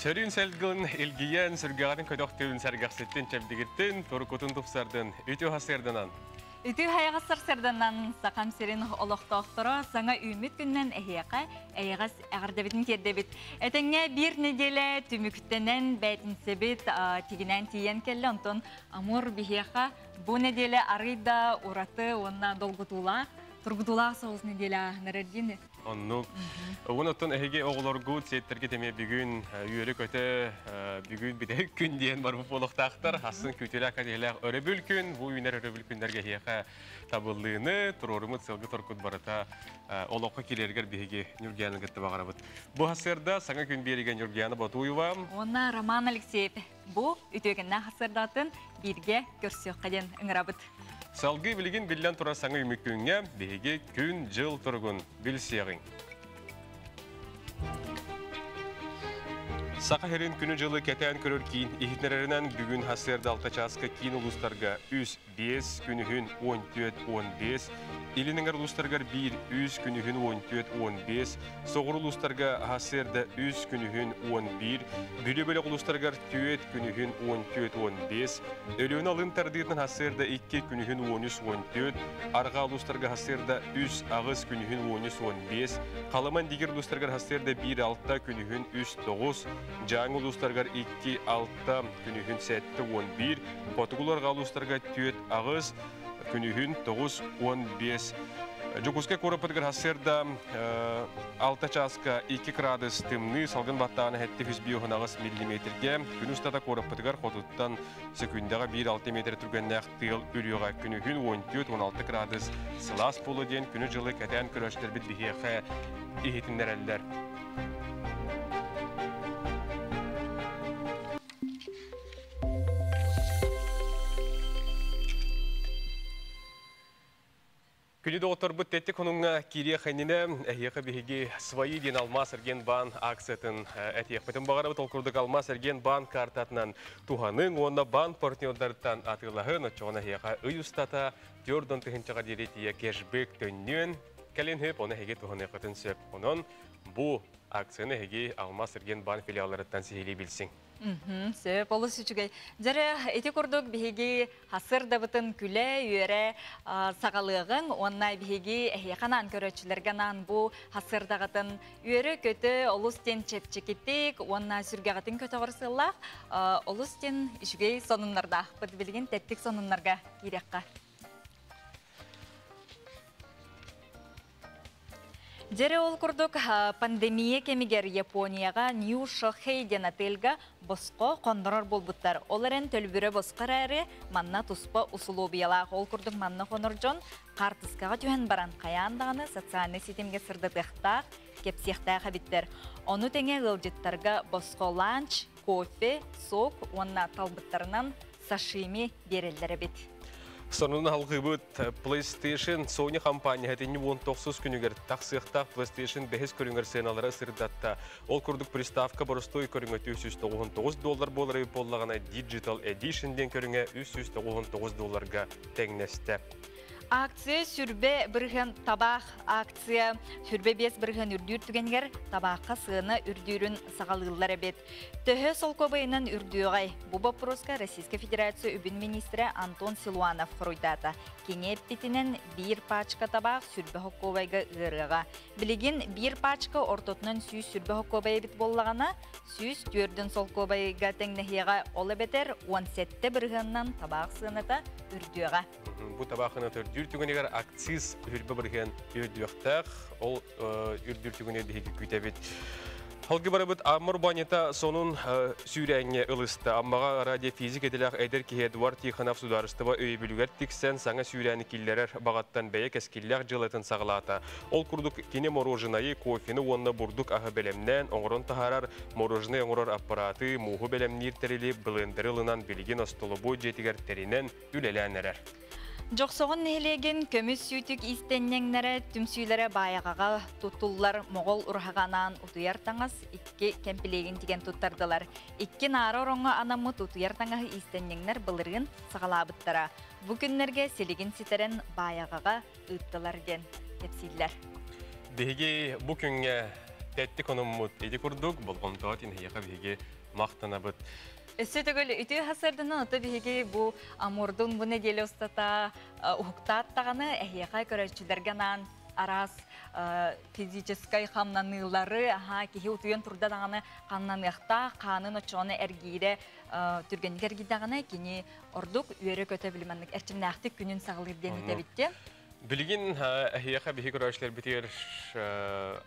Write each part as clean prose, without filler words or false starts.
Сөрүүн сэлгин илгийэн, сүргэҕитин көтөхтүүн, сэргэхситтин, чэбдигиттин, турукутун тупсардын, үтүө хасыарданан. Үтүө хайаҕас сарсыарданан Сахам сирин олохтоохторо саҥа үүммүт күннэн эһиэхэ эйэҕэс эҕэрдэбитин тиэрдэбит. Этэҥҥэ биир нэдиэлэ түмүктэнэн бээтинсэбит тигинээн тиийэн кэллэ. Онтон Амур биһиэхэ бу нэдиэлэ арый да ураты уонна долгутуулаах, тургутуулаах соҕус нэдиэлэ ааһынар диэн. Оннук. Угун оттон эһиги оҕолоргут сиэттэргит эмиэ бүгүн үөрэ-көтө бүгүн бүтэһик күн диэн барбыт буолуохтаахтар. Асын күүтүүлээх кэтиһилээх өрөбүл күн, бу үүнэр өрөбүл күннэргэ эһиэхэ табыллыыны, туруорумут сылгы торкут барыта олоххо киирэригэр биһиги Ньургияны кытта баҕарабыт. Бу хасыарда саҥа күн биэригэ Ньургияна Ботуева. Уонна Роман Алексеев бу үтүөкэннээх хасыардаатын бииргэ көрсүөххэ диэн ыҥырабыт. Салгыы билигин биллэн турар саҥа үмүк күҥҥэ биһиги күн-дьыл туругун билсиэҕиҥ. Саха сирин күнү-дьылы кэтээн көрөр киин иһитиннэрэринэн бүгүн сарсыарда 6 чааска киин улуустарга 3, 5, күнүһүн 14, 15, Илин эҥэр улуустарыгар 1, 3, күнүһүн 14, 15, Соҕуруу улуустарга сарсыарда 3, күнүһүн 11, Бүлүү бөлөх улуустарыгар 4, күнүһүн 14-15, Өлүөнэ алын тардыытынан сарсыарда 2, күнүһүн 13-14, Арҕаа улуустарга сарсыарда 3, 8, күнүһүн 13-15, Халыма Индигир улуустарыгар сарсыарда 1, 6, күнүһүн 3, 9, Дьааҥы улуустарыгар 2, 6, күнүһүн 7, 11, Хотугу арҕаа улуустарга 4, 8, күнүһүн 9, 15. Дьокуускай куораппытыгар сарсыарда 6 чааска 2 кыраадыс тымныы, салгын баттааҕын 708 миллиметргэ. Күн устата куораппытыгар хотуттан секундаҕа 1,6 метр түргэннээх тыал үрүөҕэ. Күнүһүн 14-16 кыраадыс сылаас буолуо диэн күнү-дьылы кэтээн көрөөччүлэрбит биһиэхэ иһитиннэрэллэр. Күнү доҕотторбут тэттик хонуҥҥа киириэх иннинэ эһиэхэ биһиги «Свои» диэн Алмаас эргиэн баан акциятын этиэхпитин баҕарабыт. Ол курдук Алмаас эргиэн баан картатынан туһаныҥ уонна баан партнердарыттан атыылаһын. Оччоҕуна эһиэхэ ый устата 4 тыһыынчаҕа диэри тиийэ кэшбэк төннүөн кэлин сөп, ону эһиги туһаныаххытын сөп. Онон бу акцияны эһиги Алмаас эргиэн баан филиалларыттан сиһилии билсиҥ. Сөп, олус үчүгэй. Дьэрэ, ити курдук биһиги хасырдабытын күлэ-үөрэ саҕалыаҕыҥ уонна биһиги эһиэхэ анаан көрөөччүлэргэ анаан бу хасырдаҕытын үөрэ-көтө олус диэн чэпчэкитик уонна сүргэҕитин көтөҕөр сыаллаах олус диэн үчүгэй сонуннардаахпыт. Билигин тэттик сонуннарга киириэххэ. Дьэрэ ол курдук пандемия кэмигэр Японияҕа Нью Шохэй диэн отельга босхо хоннорор буолбуттар. Ол эрэн төлөбүрэ босхо эрээри манна туспа усулуобуйалаах. Ол курдук манна хонор дьон хаартыскаҕа түһэн баран хайаан даҕаны социальнай ситимгэ сырдатыахтаах, кэпсиэхтээх эбиттэр. Ону тэҥэ ыалдьыттарга босхо ланч, кофе, сок уонна талбыттарынан сашими биэрэллэр эбит. Сонун алгыбыт PlayStation Sony компания итинни 19 күнүгэр тахсыахтаах PlayStation 5 көрүҥэр сыаналара сырдатта. Ол курдук приставка боростуой көрүҥэ 399 доллар буолар буоллаҕына Digital Edition диэн көрүҥэ 399 долларга тэҥнэстэ. Акция сүрбэ бырыһыан табаах акция сүрбэ 5 бырыһыан үрдүүр түгэнигэр табаахха сыана үрдүүрүн саҕалыыллар эбит. Төһө солкуобайынан үрдүөҕэй? Бу боппуруоска Российскай Федерация үбүн министрэ Антон Силуанов хоруйдаата. Кини эппитинэн, биир пачка табаах сүрбэ хоккуобайга ыарыаҕа. Билигин биир пачка ортотунан 100 сүрбэ хоккуобай эбит буоллаҕына, 104 солкуобайга тэҥнэһиэҕэ, ол эбэтэр 17 бырыһыанынан табаах сыаната үрдүөҕэ. Бу табаахына төрдүүр түгэнигэр акциз үрбэ бырыһыан үрдүөхтээх. Ол үрдүүр түгэни биһиги күүтэбит. Халгы барыбыт Аммар банята сонун сүүрээҥҥэ ылыста. Аммаҕа радиофизик идэлээх эдэр киһи Эдуард Тихонов судаарыстыба өйөбүлүгэр тиксэн саҥа сүүрээни киллэрэр баҕаттан бэйэ кэскиллээх дьыалатын саҕалаата. Ол курдук кини мороженайы, кофены уонна бурдук аһы бэлэмнээн оҥорон таһаарар мороженай оҥорор аппараты, мууһу бэлэмниир тэрили блендери ылынан билигин остолобуой дьиэтигэр тэринэн үлэлээн эрэр. Дьохсоҕон нэһилиэгин көмүс сүүтүк иистэнньэҥнэрэ түмсүүлэрэ баайаҕаҕа туттуллар моҕол ураһаҕа анаан утуйар таҥас икки кэмпилиэгин тигэн туттардылар. Икки наара ороҥҥо анаммыт утуйар таҥаһы иистэнньэҥнэр былырыын саҕалаабыттара. Бу күннэргэ силигин ситэрэн баайаҕаҕа ыыттылар диэн кэпсииллэр. Биһиги бу күҥҥэ Тэттик онуммут ити курдук болҕомтоҕут иһин биһиги махтанабыт. Өссө төгүл үтүө сарсыарданан, ото биһиги бу Амурдун бу неделя устата уһуктаат даҕаны эһиэхэ көрөөччүлэргэ анаан араас физическай хамнаныылары, аха, киһи утуйан турда даҕаны хамнаныахтаах, хаанын оччоҕуна эргиирэ түргэнник эргийдэҕинэ кини ордук үөрэ-көтө билиманнык эрчимнээхтик күнүн саҕалыыр диэн этэбитти. Билигин эһиэхэ биһи көрөөччүлэрбитигэр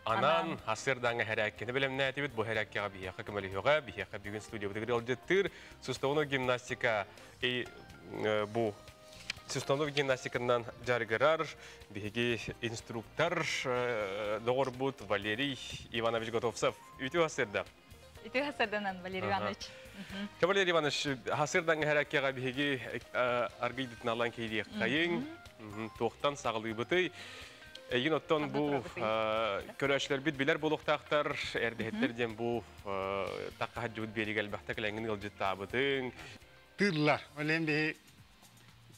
анаан сарсыардааҥҥы хэрээккини бэлэмнээтибит. Бу хэрээккэҕэ биһиэхэ көмөлөһүөҕэ, биһиэхэ бүгүн студиябытыгар ыалдьыттыыр суставной гимнастика бу суставной гимнастиканан дьарыгырар биһиги инструктор доҕорбут Валерий Иванович Готовцев. Үтүө сарсыарда. Үтүө сарсыарданан, Валерий Иванович. Валерий Иванович, сарсыардааҥҥы хэрээккэҕэ биһиги аргыйдытыналан киириэххэйиҥ, туохтан саҕалыыбытый? Эйигин оттон бу көрөөччүлэрбит билэр буолуохтаахтар, эрдэһиттэр диэн бу таххаһаддьыбыт биэригэ элбэхтэ кэлэҥҥин ыалдьыттаабытыҥ. Тыыллар. Олен биһи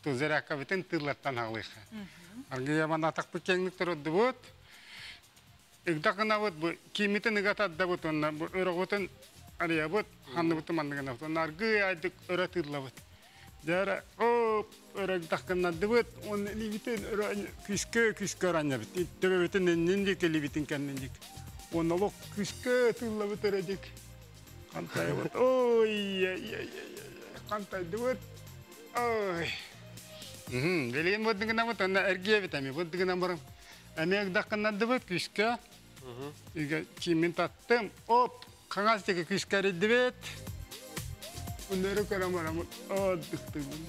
тузеракка бүтүн тыыллартан хаалыха. Аргыйаман атахпыт кеңник турудубут. Ыгдакынабыт бу кимитин ыгатардабыт онна бу өрөҕүтүн арыйабыт, ханныбытын манныгынабыт. Онна аргый айдык өрө тыыллабыт. Дьара оп өрө ыгдакыннардыбыт, онна илибитин өрө күскө күскө ораннябыт. Төбөбүтүн эннин дик, илибитин кэннин дик. Онна олох күскө тыыллабыт өрө дик. Хантайбыт. Ой, ай, ай, ай, хантайдыбыт. Ой. Билигин буддугунабыт, онна эргиэбит эми буддугунан барым. Эми ыгдакыннардыбыт күскө. Кимин таттым. Оп, хаҥас диэки күскэ эрийдибит. Өнөрү көрөн бараммыт. Оддуктугун.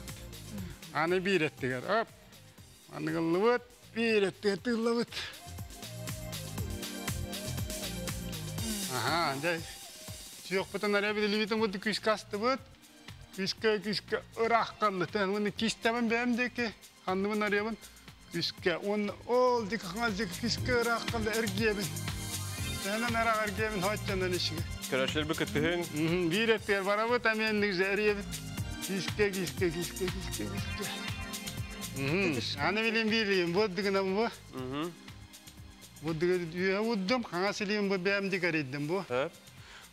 Аны биир эттигэр. Оп. Аныгыллыбыт. Биир эттигэр тыыллабыт. Аха, дьэ. Сүөхпүтүн эрэ билибитин бу күскэ астыбыт. Күскэ күскэ ыраах қаллы. Оны кистебин бэм диэки. Ханныбын арыйабын. Күскэ. Он ол диэки хаҥас диэки күскэ ыраах қаллы эргиэбин. Тэнэн араах эргиэбин хооччанан ишиге. Көрөөччүлэр кыттыһыҥ. Биир эттигэр барабыт, аменник эрийэбит. Кискэ, кискэ, кискэ, кискэ, кискэ. Аны билин билим, буддугунан бу. Буддугу үйэ буддум, хаҥас илиим бу бэм дик эрийдим бу.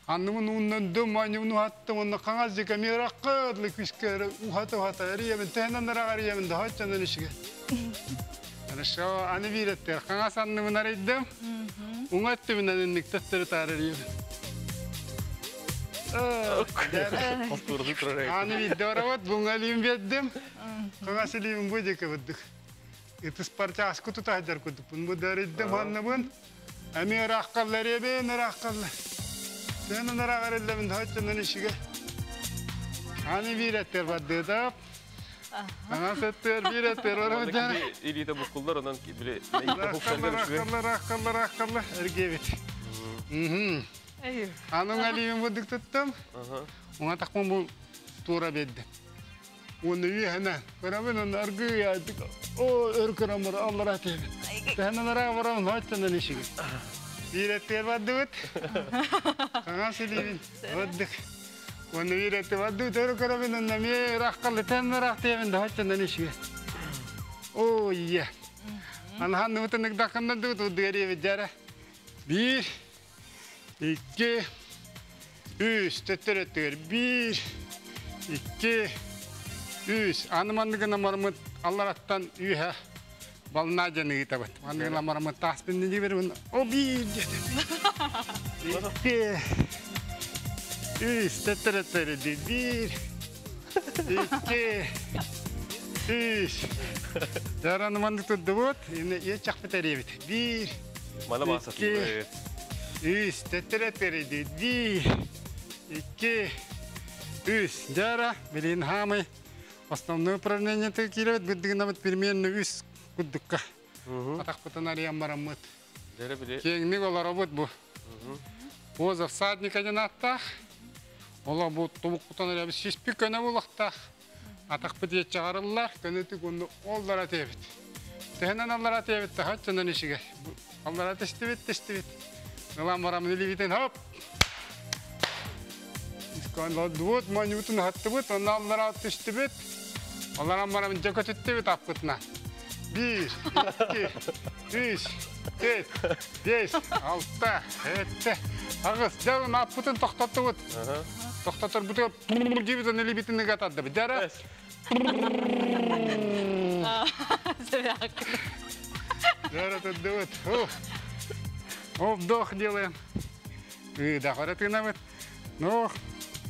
Анныбын ууннандым, манньыбын ухаттым, онно хаҥас дика мираккыдлы күскэ ухата ухата эрийэбин, тэһэнэн араах эрийэбин да хооччанан ишиге. Хорошо, аны биир эттигэр хаҥас анныбын арыйдым. Уҥа өттүбүнэн инник төттөрү таары эрийэбин. Аны биирдэ барабыт, буҥа илиим биэрдим. Хаҥас илиим бу диэки бырдык. Ытыс парчааскы тутаһдьар курдукпун. Бу дарыйдым ханныбын. Эми ыраахкаллар эбин ыраахкаллар. Сенен ыраах эрэллэбин хооччонон ишиге. Аны биир эттер бардыытап. Хаҥас өттүгэр биир эттер барабыт жана. Илиитэ буккуллар, онон били Ыраахкаллар, ыраахкаллар, ыраахкаллар, ыраахкаллар эргиэбит. Анын алиим буддук туттум. Уҥа тахпын бу тура бердим. Уонна үөһэнэ көрөбүн, онно аргыый айдык о өр көрөмөр аллара тиэбин. Тэһэнэн араа барабын хооччонон ишиги. Биир эттигэр бардыбыт. Хаҥас илиибин бардык. Уонна биир этти бардыбыт өр көрөбүн, онно эмиэ ыраахкаллы тэһэн ыраах тиэбин да хооччонон ишиги. О, ие. Анахан ныбытын ыгдакканнардыбыт уддыгар жара. Биир, икки, үс, төттөр өттүгэр. Биир, икки, үс. Аны манныгына мармыт аллараттан үйэ бална дьаны ыытабыт. Манныгына мармыт тааспын дибер о биир деді. Икки, үс, төттөр өттүгэр. Биир, икки, үс. Жараны маннык турдубут. Эне ечакпыт эребит. Биир, икки, үс, төттөр өттүгэр. Биир, икки, үс. Жара, билин хамы. Основное упражнение киребит, быддыгынабыт примерно үс куддукка. Атахпытын арыйан бараммыт. Кеңник олоробут бу. Поза всадника ден аттах. Ола бу тубуккутан эребит сиспи көнө булактах. Атахпыт еччагарыллар, көнөтүк онну оллара тебит. Тэһэнэн аллара тебит, тахаччанан ишиге. Аллара тестибит, тестибит. Ылан барамын илибитин хоп. Искан ладуот, манютун хаттыбыт, онна аллара түстүбүт. Алларан барамын жөкөтүттүбүт аппытына. 1, 2, 3, 4, 5, 6, 7, 8. Дьэ, аппытын тохтоттубут. Тохтоторбутугар диэбит илиибитин ыга тардабыт. Дьара. Дьара тардыбыт. Вдох делаем. Выдох тыынабыт. Ну,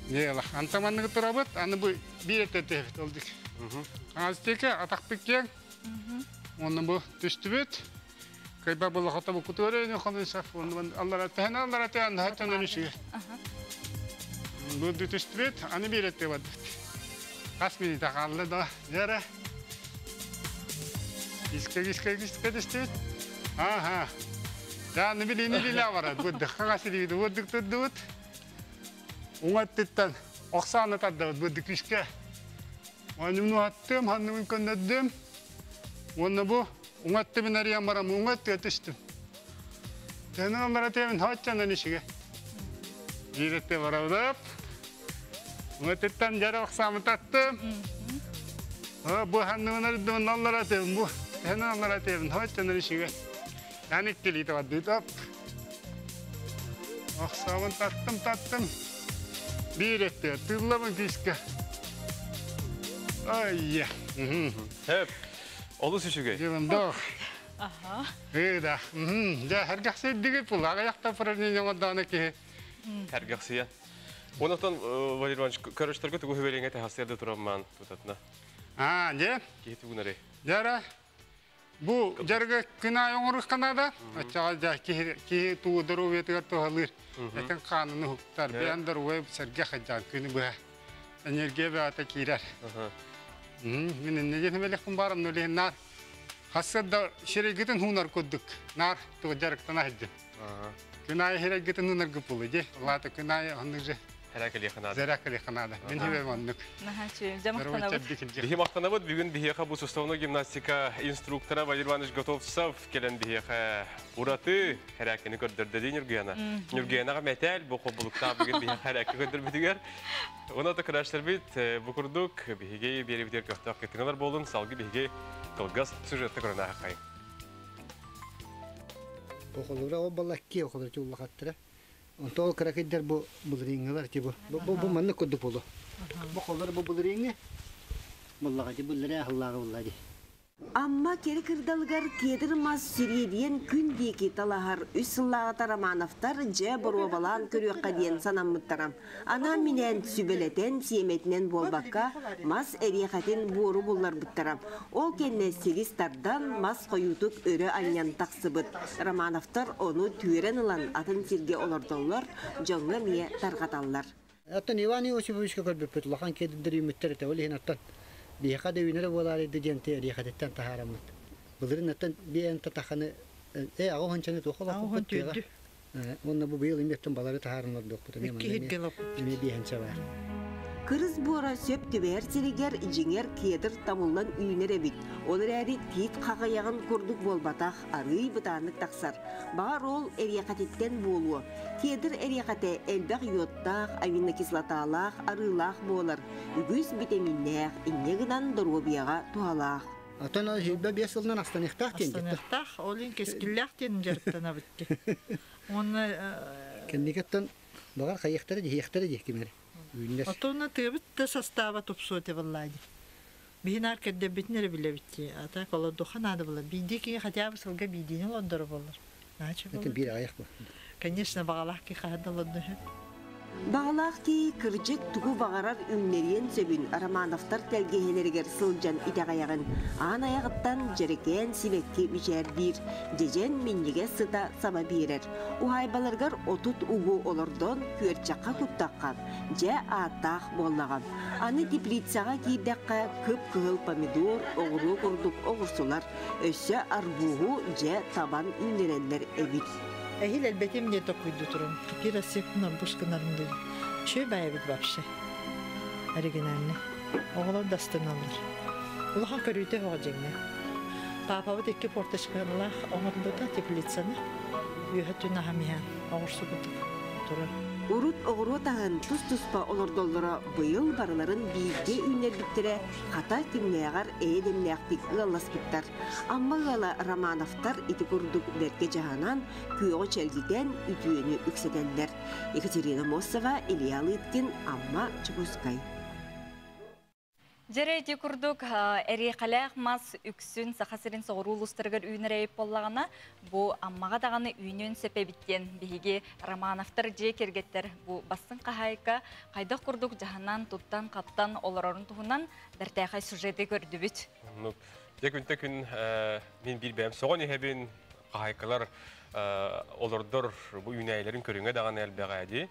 дело. Антаманныгы турабыт, аны бу биир этэ олдик. Астеке атахпыт киэҥ. Онно бу түстүбүт. Кайба буллахата бу кутуора не хонуса онно аллара тэһэн аллара тэһэн хаттан үшү. Бу түстүбүт, аны биир этэ бардыт. Хас минута хаалла да, жара. Иске иске иске түстүбүт. Ага. Да, не билини биле барат. Бу дыхха сидибит, бу дыктырдыбыт. Уңаттыттан оксаны тардабыт бу дыкишке. Анымны аттым, ханнымын көннөддүм. Онна бу уңатты мен арыян барам, уңатты түштүм. Тәнен аллара темин хатчандан ишиге. Биретте барабыдап. Уңаттыттан жара оксамы таттым. Бу ханнымын арыдым, аллара темин бу. Тәнен аллара темин хатчандан ишиге. Яник келейді бардыдап. Оксамын таттым, таттым. Биретте тылламын кишке. Ай, Хеп. Олус үчүгэй. Дьылымдох. Ыда. Дьэ, сэргэхсийдиги пул. Аҕыйахта упражнение оҥордоҕуна киһи. Сэргэхсийэн. Онотон Валерий Иванович, көрөштөргө тугу хүбэлиҥ этэ хасыарда тураммаан тутатына. Аа, дьэ. Киһи тугунары. Дьара. Бу дьарыгы күн аайы оҥоруохха наада. Оччоҕо дьэ киһи киһи тугу доруобуйатыгар туһалыыр. Этин хаанын уһуктар. Бэйэн доруобай сэргэх сылдьан күнү быһа энергия бөҕөтө киирэр. Мин иннэ диэн элэхпин баарым нөлиһин наар хассыарда сирэйгитин хуунар курдук наар тугу дьарыктана сылдьын. Күн аайы сирэйгитин хуунаргыт буолуо дии. Ол аата күн аайы оннук же Зэракали ханада. Зэракали ханада. Мин хибем оннук. Наһаа махтанабыт. Биһи махтанабыт. Бүгүн биһиэхэ бу суставной гимнастика инструктора Валерий Иванович Готовцев кэлэн биһиэхэ ураты хэрээккини көрдөрдө дии Нюргуяна. Нюргуянаҕа мэтээл бу холболуктаах бүгүн биһиэхэ хэрээкки көрдөрбүтүгэр. Онон көрөөччүлэрбит бу курдук биһиги биэрибитигэр көхтөөх кыттыҥалар буолун салгыы биһиги кылгас сюжетты көрөн ааһаххайын. Охолура ол балакки охолор туллахаттара. Онто ол кыракыйдар бу былырыыңҥылар ти бу. Бу бу маннык курдук болу. Бу холлор бу былырыыңҥы. Буллаҕа ти буллара ахыллааҕы булла ди. Амма кэрэ кырдалыгар кедр мас сириэдийэн күн диэки талаһар үс сыллааҕыта Романовтар дьэ боруобалаан көрүөххэ диэн санаммыттара. Анаан-минээн сүбэлэтэн, сиэмэтинэн буолбакка, мас эриэхэтин буору булларбыттара. Ол кэннэ силис тардан, мас хойуутук өрө анньан тахсыбыт. Романовтар ону түөрэн ылан атын сиргэ олордоллор, дьоҥҥо эмиэ тарҕаталлар. Оттон Иван Иосифовичка көрбүппүт улахан кедрдэр үүммүттэр этэ. Ол иһин оттон биһиэхэ да үүнэрэ буолаарай да диэн эриэхэтиттэн таһаараммыт. Былырыын оттон биэн татаханы э аҕа уһунчаны туох олохпут тыаҕа. Уонна бу быйыл эмиэттэн балары таһааран олордуохпут. Эмиэ манна эмиэ эмиэ биэһэнчэ баар. Кырыс буора сөп түбэһэр сиригэр дьиҥэр кедр тамыллан үүнэр эбит. Ол эрээри тиит хаҕыйаҕын курдук буолбатах, арыый бытааннык тахсар. Баҕар ол эриэхэтиттэн буолуо. Кедр эриэхэтэ элбэх йодтаах, аминокислоталаах, арыылаах буолар. Үгүс битэмииннээх, инньэ гынан доруобуйаҕа туһалаах. Оттон ол 25 сылынан астаныахтаах диэн дьиттэ. Астаныахтаах, ол иһин кэскиллээх диэн дьарыктанабыт дии. Уонна Кэнникэттэн баҕар хайыахтара диһиэхтэрэ дии ким эрэ. Үүннэр. Оттон тыабыт да састааба тупсуо этэ буоллаа дии. Биһи наар кэрдэрбитин эрэ билэбит дии. А так олордуохха наада буолар. Биирдии киһи хотя бы сылга биирдиини олордоро буоллар. Наачы Это буолар. биир аҕыйах бу. Конечно, баҕалаах киһи хаһан да олордо үһү. Баҕалаах киһи кырдьык тугу баҕарар үүннэриэн сөбүн Романовтар тэлгэһэлэригэр сылдьан итэҕэйэҕин. Аан айаҕыттан дьэрэкээн сибэкки мичээрдиир, дьэдьэн минньигэс сыта саба биэрэр. Уһаайбаларыгар 30 угу олордон күөрчэххэ куттахха, дьэ ааттаах буоллаҕа. Аны теплицаҕа киирдэххэ кып-кыһыл помидор, оҕуруо курдук оҕурсулар, өссө арбуһу дьэ табан үүннэрэллэр эбит. Эһил элбэтим диэн токуйду турун. Биир ассыппын арбуз гынарым диэн. Үчүгэй баайабыт вообще. Оригинальный. Оҕолор да астыналлар. Улахан көрүүтэ оҕо дьиҥҥэ. Паапабыт икки форточкалаах оҥорбута теплицаны. Үөһэ түн аһам иһэн оҕурсу курдук турар. Урут оҕуруот аһын тус-туспа олордоллоро быйыл барыларын бииргэ үүннэрбиттэрэ хата кимнээҕэр эйэ-дэмнээхтик ыалласпыттар. Амма ыала Романовтар ити курдук бэркэ дьаһанан, күөҕү чэлгитэн, үтүөнү үксэтэллэр. Екатерина Моссова, Илья Лыткин, Амма, Чекускай. Дьэрэ ити курдук эриэхэлээх мас үксүн Саха сирин соҕуруу улуустарыгар үүнэр эбит буоллаҕына, бу Аммаҕа даҕаны үүнүөн сөп эбит диэн биһиги Романовтар дьиэ кэргэттэр бу бастыҥ хаһаайка хайдах курдук дьаһанан, туттан-хаптан олорорун туһунан бэртээхэй сюжеты көрдүбүт. Дьэ күнтэ күн мин биир бэйэм соҕон иһэбин, хаһаайкалар олордор бу үүнээйилэрин көрүҥэ даҕаны элбэҕэ дии.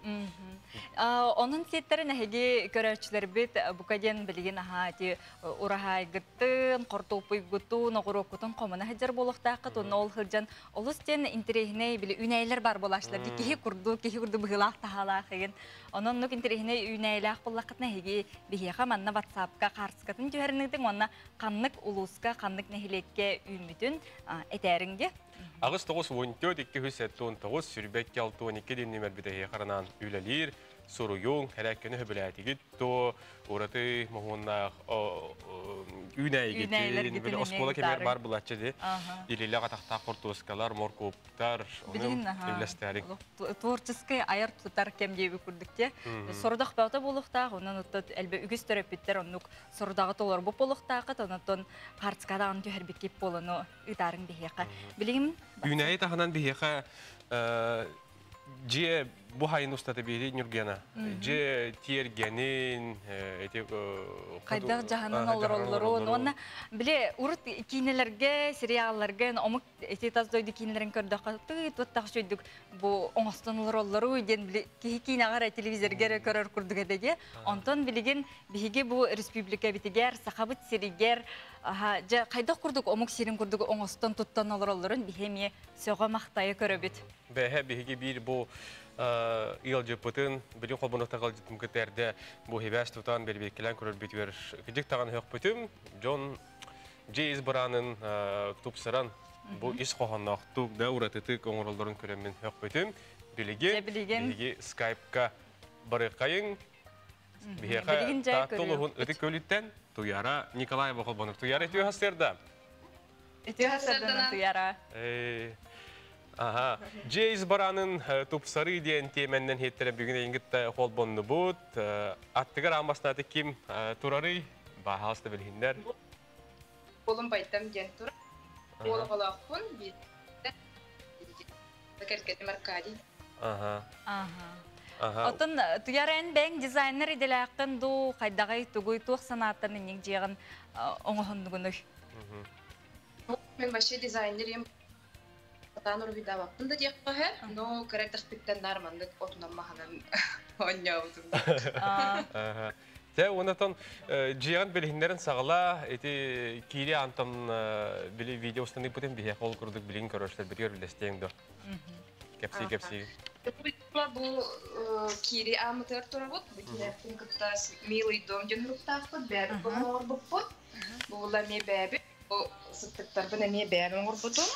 Онон сиэттэрин эһиги көрөөччүлэрбит бука диэн билигин аһаа ити ураһаайгыттын, хортуоппуйгутун, оҕуруоккутун хомуна сылдьар буолуохтааххыт. Онно ол сылдьан олус диэн интэриэһинэй били үүнээйилэр баар буолааччылар. Киһи курдук, киһи курдук быһыылаах таһаалаах игин. Онон оннук интэриэһинэй үүнээйилээх буоллаххытына эһиги биһиэхэ манна WhatsApp-ка хаарскатын түһэрин уонна ханнык улууска, ханнык нэһилиэккэ үүммүтүн этээриҥ диэ. Аҕыс тоҕус уон төрт икки үс сэттэ уон тоҕус сүүрбэ икки алта уон икки диэн нүмербит эһиэхэ анаан үлэлиир, суруйуҥ, эрээккэни сөбүлээтигит то ураты моһуоннаах үүнээйигитин, били оскуола кэмигэр бар булааччы ди, илилэх атахтаах хортуоскалар, моркуоптар, ону үллэстээриҥ. Творческий айар тутар кэм диэби курдук те. Сорудах бөҕөтө буолуохтаах, онон оттон элбэ үгүс төрөппүттэр оннук сорудаҕы толорбут буолуохтааххыт, онон хаарцкадаҕын түһэрбиккит буолану ыытаарыҥ биһиэхэ. Билигин Үүнээйи таһынан биһиэхэ дьиэ бу хайын устата биһири Нюргена. Дьиэ тиэргэнин эти хайдах дьаһанан олороллорун уонна били урут киинэлэргэ, сериалларга омук ити тас дойду киинэлэрин көрдөххө тыы туттах үчүгдүк бу оҥостон олороллору диэн били киһи киинэҕэ эрэ телевизорга эрэ көрөр курдук этэ дии. Онтон билигин биһиги бу республикабитигэр, Сахабыт сиригэр дьэ хайдах курдук омук сирин курдук оҥостон туттан олороллорун биһи эмиэ сөҕө-махтайа көрөбүт. Бэһэ биһиги биир бу ыалдьыппытын, билин холбонуохтаах ыалдьытым кытта эрдэ бу хибээс тутан бэрбиэккэлээн көрөрбүтүгэр кыдьык таҕан өһөхпүтүм. Дьон дьиэ ис быраанын тупсаран бу ис хоһоонноохтук да уратытык оҥороллорун көрөммүн өһөхпүтүм. Билигин биһиги скайпка барыаххайыҥ. Биһиэхэ Таатта улууһун Ытык Көлүттэн Туяра Николаева холбонук. Туяра үтүө хастыарда. Үтүө хастыарданан Туяра. Аха. Дьиэ ис бараанын тупсарыы диэн тиэмэннэн иһиттэрэ бүгүн эйингитте холбоннубут. Аттыгар аамаснааты ким турарый? Баһаалыста билиһиннэр. Уолум Байдам диэн турар. Уол оҕолоохпун, кэргэним Аркадий. Аха. Аха. Оттон Туяра эн бэйэҥ дизайнер идэлээххин дуу, хайдаҕый, тугуй, туох санааттан инник дьиэҕин оҥоһуннугунуй? Мен вообще дизайнер им сатаан уруһуйдаабаппын да диэххэ, но кыра эрдэхпиттэн наар маннык отунан маһынан оонньообутум. Те онотон дьиэҕин билиһиннэрин саҕала ити киири антон били видео устаныппытын биһиэхэ ол курдук билигин көрөрсөрбүтүгэр үллэстиэҥ до. Кэпсии кэпсии. Бу киири аамытыгар турабыт. Бу киирээппин кытта милый дом диэн уруктаахпыт, бэйэбит буһан оҥорбуппут. Була эмиэ бэйэбит, бу сыттыктарбын эмиэ бэйэм оҥорбутум.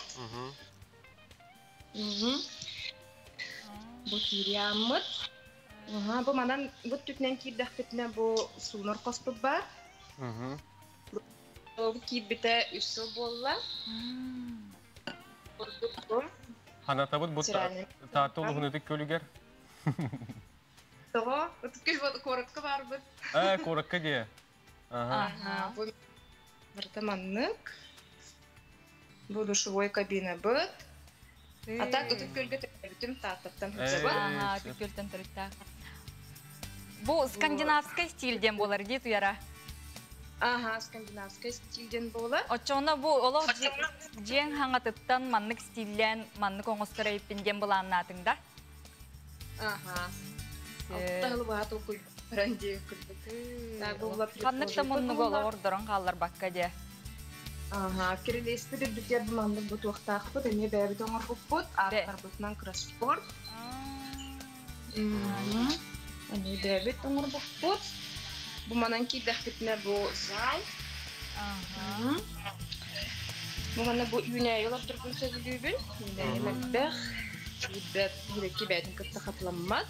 Бу киири ааммыт. Бу манан бу түтүнэн киирдэхпитинэ бу суунар хоспут бар. Бу киирбитэ үс сыл буолла. Ханатабыт бу Таатта улуһун Ытык Көлүгэр. Тоҕо? Ытык Күөл куоракка барбыт. Э, куоракка дии. Ага. Бу барыта маннык. Бу душевой кабина быт. А так Ытык Күөлгэ төрөөбүтүм Тааттаттан сылдьабын. Ага, Ытык Күөлтэн төрүттээх. Бу скандинавскай стиль диэн буолар дии Туяра. Ага, скандинавскай стиль диэн буолар. Оччоҕуна бу олох дьиэҥ хаҥатыттан маннык стиллээн маннык оҥостор эбиппин диэн былааннаатыҥ да? Ага. Алтаһыл толкуй баран дии курдук. Ханнык да муннугу олоҕордорон хаалларбакка дии. Ага, кирилиэспит үрдүгэр бу маннык бу туохтаахпыт, эмиэ бэйэбит оҥорбуппут, ааттарбытынан кроссворд. Эмиэ бэйэбит оҥорбуппут. Бу манан киирдэхпитинэ бу зал. Бу манна бу үүнээйи олордорбун сөбүлүүбүн. Үүнээйи мэлбэх, киирбэт, киирбэт кытта хатыламмат.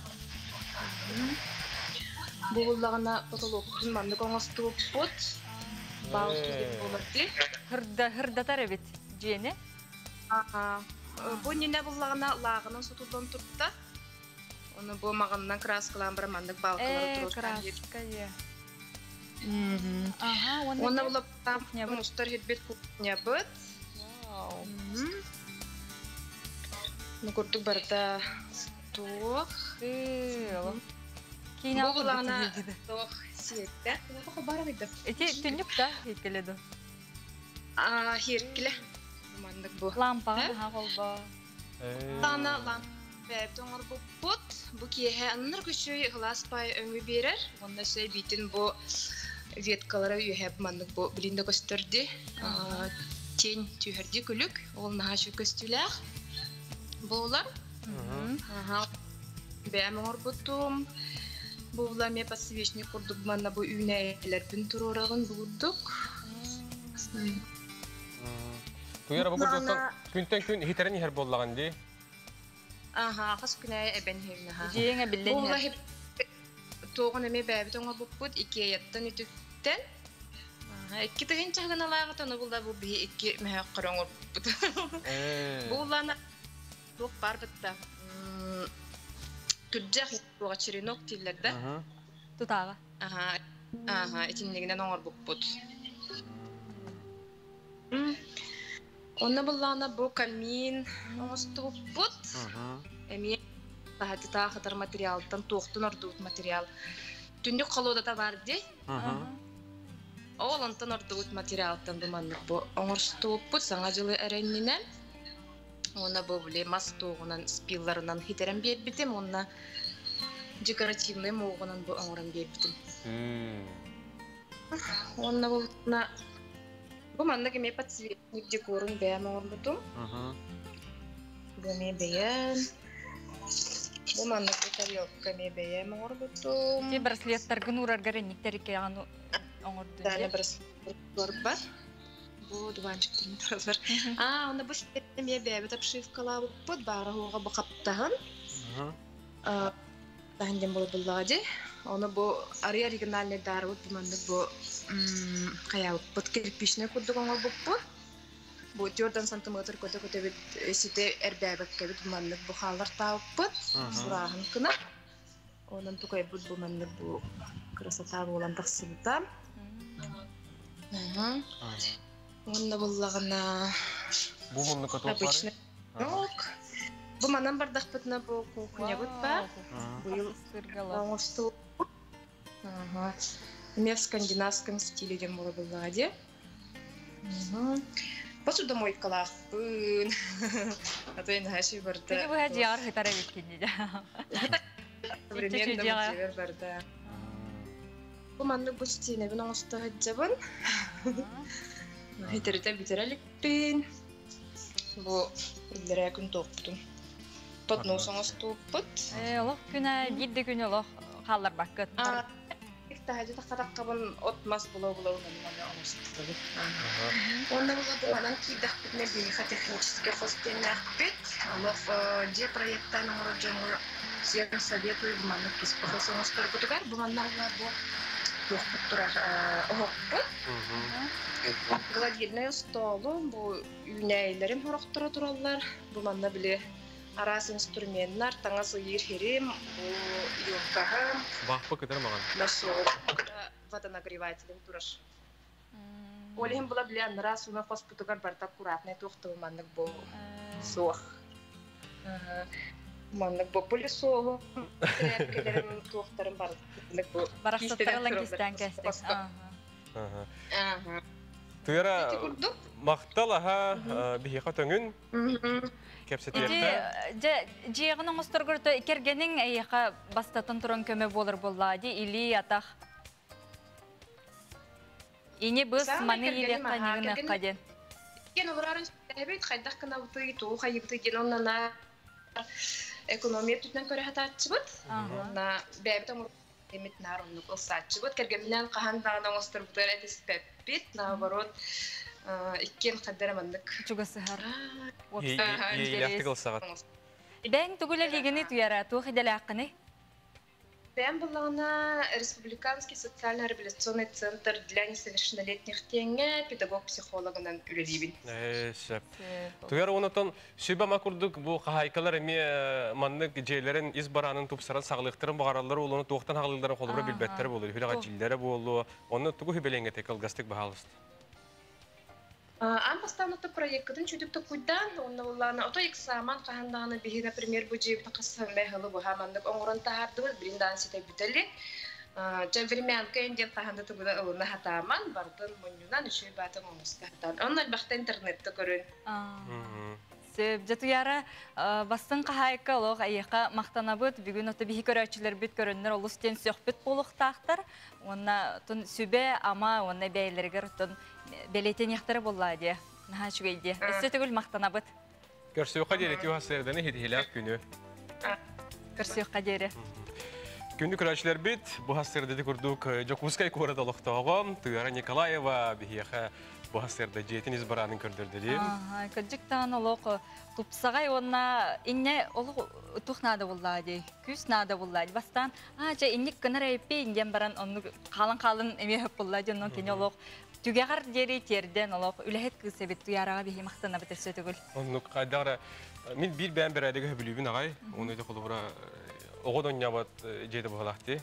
Бу буллаҕына потолокпутун маннык оҥостубуппут. Балки диэн буолар дии. Хырда хырдатар эбит дьиэни. Аха. Бу иннинэ буллаҕына лааҕынан сотуллан турда. Ону бу маҕанынан краскалаан баран маннык балкалары туруортаан Краска е. Аха, уонна Уонна булаптаан мустар хирбит кухнябыт. Вау. Ну курдук барыта туох. Киинэ Бу булаҕына туох сиэттэ. Бара бida. Ити түннүк да хиркеле ду. А хиркеле. Маннык бу. Лампаҕа наһаа холбо. Тана лампа бэйэбит оҥорбуппут. Бу киэһэ аннар күчүй кылаас пай өҥү биэрэр. Уонна өссө биитин бу веткалара үөһэ маннык бу билин да көстөрдү. Тень түһэрди күлүк. Ол наһаа үчүгэй көстүүлээх буолар. Бэйэм оҥорбутум. Була эмиэ подсвечник курдук манна бу үүнээйилэрбин туруорабын бу курдук. Туйара бу курдук күнтэн күн иһитэрин иһэр буоллаҕын дии. Аха, хас күнэ эбэн иһэбин аха. Дьиэҥэ биллэн иһэр. Туоҕун эмиэ бэйэбит оҥорбуппут Икеяттан үтүктэн. Икки тыһыынча гыналааҕыт ону булла бу биһи икки мөһөөх көрө оҥорбуппут. Бу улаана туох баар бытта. Күрдьэх туоҕа черенок дииллэр да. Тутааҕа. Аха, аха, итиннигинэн оҥорбуппут. Онно буллаана бу камин оҥостубуппут. Эмиэ таһатытаа хатар материалтан туохтун ордубут материал. Түннүк холуодата бар дии. Ол онтон ордубут материалтан бу маннык бу оҥорстубуппут саҥа дьылы эрэннинэн. Уонна бу били мас туоҕунан спилларынан хитерэн биэрбитим уонна декоративный муугунан бу оҥорон биэрбитим. Уонна булна бу маннык эмиэ подсветник декорун бэйэм оҥорбутум. Бу эмиэ бэйэм. Бу маннык бу тарелка эмиэ бэйэм оҥорбутум. Ти браслеттаргын уураргар инниктэр иккиэҕин оҥордун. Дана браслет бар. Бу дуванчиктарын туралар. А, онно бу эмиэ бэйэбит обшивкалаабыппыт баара хуоҕа бу хаптаһын. Таһын диэн буолбуллаҕа дии. Ону бу арый оригинальный даарыбыт бу маннык бу хайаабыппыт кирпичный курдук оҥорбуппут. Бу төрдөн сантиметр көтө-көтөбүт сите эрбээбэккэбит бу маннык бу хаалар таабыппыт. Сурааһын кына. Онон тукайбыт бу маннык бу красота буолан тахсыбыта. Уонна буллаҕына Бу муннука обычный. Бу манан бардахпытына бу кухнябыт бар. Быйыл оҥосту. Эмиэ в скандинавском стиле диэн буола буллаҕа дии. Посудомойкалаахпын. А то наһаа барда. Күнү быһа дьиэҕэр сытар эбиккин дии. Современный дьиэбэр барда. Бу маннык бу стенебин оҥосто сылдьабын. Хитеритэ бүтэрэ иликпин. Бу иллэрээ күн туохпутун. Поднос оҥостууппут. Олох күнэ, биир да күн олох хаалларбаккыт. Таһаджы таххатаххабын от мас була-була онон оҥостубут. Онно була бу манан киирдэхпитинэ биһиэхэ технический хос диэннээхпит. Олох дьиэ проекттаан оҥорор дьоҥҥо всем советую бу маннык туспа хос оҥосторгутугар. Бу манна бу туохпут турар оһохпут. Гладильный остуолум, бу үүнээйилэрим хорохторо тураллар. Бу манна били араас инструменнар, таҥас ыйыыр хирим, бу юркаһым. Баахпа кытар маҕан. Насос, водонагревателем турар. Ол иһин була били аннара суна хоспутугар барыта аккуратный туохтуу маннык бу суох. Маннык бу пылесоһу, тряпкаларым, туохтарым барыта бу Барахсаттарылан кистээн кэстик. Туйара махтал аха биһиэхэ төҥүн кэпсэтиэххэ. Ити дьиэҕин оҥосторгор кэргэниҥ эйиэхэ бастатан туран көмө буолар буоллаа ди или атах. Ини быс маны илиэххэ нигыныахха диэн. Кен олорарын эбит хайдах гынабытый, тугу хайыбытый диэн оннана экономия түтүнэн көрө хатааччыбыт. Онна бэйэбит оҥорбут наар оннук ылсааччыбыт. Кэргэмминэн хаһан даҕаны оҥосторбутугар этиспэппит. Наоборот, иккиэн хаддара маннык. Чугасыһар. Иэйилээхтик ылсаҕыт. Бэйэҥ тугу үлэлиигини туйара, туох идэлээххиний? Бэйэм буллаҕына Республиканский социально-реабилитационный центр для несовершеннолетних диэҥҥэ педагог-психологынан үлэлиибин. Сөп. Туяр онотон сүбэ ма курдук бу хаһаайкалар эмиэ маннык дьиэлэрин ис бараанын тупсаран саҕалыахтарын баҕараллар уолуну туохтан хаҕалыылларын холобура билбэттэр буолуо, хүлэҕэ дьиллэрэ буолуо. Онно тугу хүбэлэҥҥэ кылгастык баһаалыста. Аан бастаан ото проеккытын чүдүк токуйдаан, онно буллаана ото экзамен хаһан даҕаны биһи, например, бу дьиэбитин хас хылы быһа маннык оҥорон таһаардыбыт, билин даҕаны ситэ бүтэлик. Дьэ времянка диэн хаһан да тугу да ылына хатааман, бардын мунньунан үчүгэй баатын оҥосто хатаан. Онно элбэхтэ интернетте көрүн. Сөп, дьэ Туяра бастыҥ хаһаайка олох эйиэхэ махтанабыт. Бүгүн ото биһи көрөөччүлэрбит көрөннөр олус диэн сөхпүт буолуохтаахтар. Уонна тун сүбэ ама уонна бэйэлэригэр оттон бэлиэтэниэхтэрэ буоллаа диэ. Наһаа үчүгэй диэ. Өссө төгүл махтанабыт. Көрсүөххэ диэри түһ сырданы хитиһилээх күнү. Көрсүөххэ диэри. Күндү көрөөччүлэрбит, бу хастырдыды курдук Дьокуускай куорат олохтооҕо Туяра Николаева биһиэхэ бу хастырда дьиэтин ис бараанын көрдөрдүлүм. Кырдьыктаан олох тупсаҕай уонна инне олох тух наада буллаа дии. Күүс наада буллаа. Бастаан аа чэ инник гынар эппи диэн баран оннук хаалан-хаалан эмиэ хөп буллаа дии. Онон кини олох түгэҕэр диэри тиэрдэн олох үлэһит кыыс эбит. Туяраҕа биһи махтанабыт өссө төгүл. Оннук хайдара мин биир бэйэм бэрээдэги хөбүлүүбүн аҕай. Оны өтө холобура оҕо донньабат дьиэтэ буһалаахти.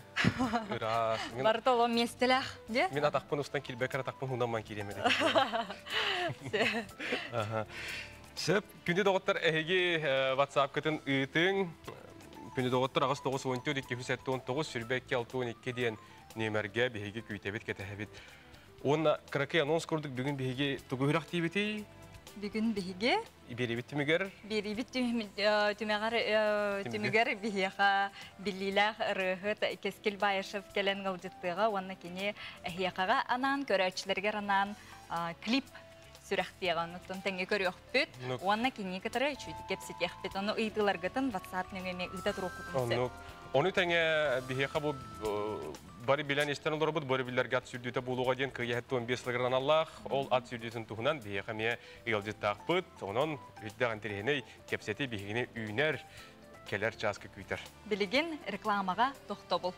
Ыраас. Барыта олом миэстэлээх дии. Мин атахпын устан киирбэккэр атахпын хуунамман киириэм этэ. Сөп. Күндү доҕоттор эһиги WhatsApp-кытын ыытыҥ. Күндү доҕоттор аҕыс 9 14 279 22 62 диэн нүөмэргэ биһиги күүтэбит, кэтэһэбит. Уонна кыракый анонс курдук бүгүн биһиги тугу үрэх тиибитий? Бүгүн биһиги Биэрибит түмүгэр Биэрибит түмэҕэр түмүгэр биһиэхэ биллиилээх ырыаһыт Кэскил Баишев кэлэн ылдьыттыаҕа уонна кини эһиэхэҕэ анаан көрөөччүлэригэр анаан клип сүрэхтиэҕэ оннуттан тэҥҥэ көрүөхпүт уонна кини кытары үчүгэй кэпсэтиэхпит. Ону ыйытыыларгытын WhatsApp нөҥүө ыыта туруоххутун сөп. Оннук. Ону тэҥэ биһиэхэ бу бары билэн истэн олоробут, бары биллэргэ ат сүүрдүүтэ буолуоҕа диэн кыйа 15 сылыгар аналлаах, ол ат сүүрдүүтүн туһунан биһиэхэ эмиэ ыалдьыттаахпыт. Онон үрдээх интэриэһинэй кэпсэтии биһигини үүнэр кэлэр чааска күүтэр. Билигин рекламаҕа тохтобул.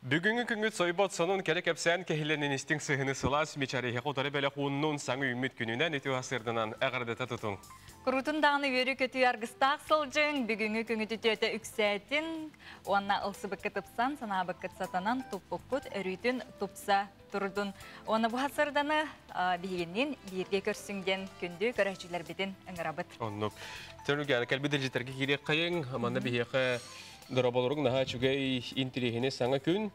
Бүгүҥҥү күҥҥүт сойбот сонун кэрэ кэпсээн кэһиилэнин истиҥ сыһыаны сылаас мичээрэ утары бэлэх ууннун саҥа үүммүт күнүнэн үтүө сырданан эҕэрдэтэ тутуҥ. Курутун даҕаны үөрүү-көтүү аргыстаах сылдьыҥ, бүгүҥҥү күҥү түтүөтэ үксээтин, уонна ылсыбыккыт ыпсан, санаабыккыт сатанан, туппуккут өрүүтүн тупса турдун. Уонна бу хасырданы биһигиннин бииргэ көрсүҥ диэн күндү көрөөччүлэрбитин ыҥырабыт. Оннук. Төрүгэн кэлби дилжитерге киирек кайың, манна биһиэхэ дораболоруҥ наһаа үчүгэй интириэһини саҥа күн.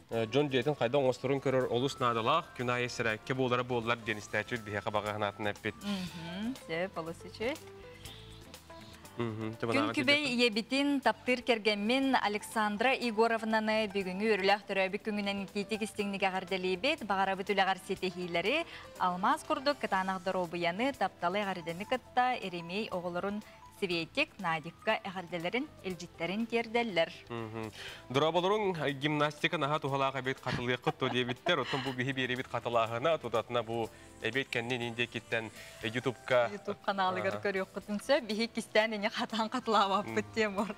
Дьон дьиэтин хайда оҥосторун көрөр олус наадалаах, күн аайы сэрээккэ буолара буоллар диэн истээччи биһиэхэ баҕа санаатын эппит. Сөп, олус үчүгэй. Күн күбэй ийэбитин таптыыр кэргэммин Александра Егоровнаны бүгүҥҥү үөрүүлээх төрөөбүт күҥүнэн итиитик истиҥник эҕэрдэлиибит, баҕарабыт үлэҕэр ситиһиилэри, алмаас курдук кытаанах доруобуйаны, тапталы эҕэрдэни кытта Еремей оҕолорун Светик, Надикка эҕэрдэлэрин, илдьиттэрин тиэрдэллэр. Дорооболоруҥ, гимнастика наһаа туһалаах эбит, хатылыаххыт то диэбиттэр, оттон бу биһи биэрибит хатылааһына, тутатына бу эбиэт кэннин индиэкиттэн Ютубка Ютуб каналыгар көрүөххүтүн сөп, биһи кистээн ини хатаан хатылаабаппыт диэн бор.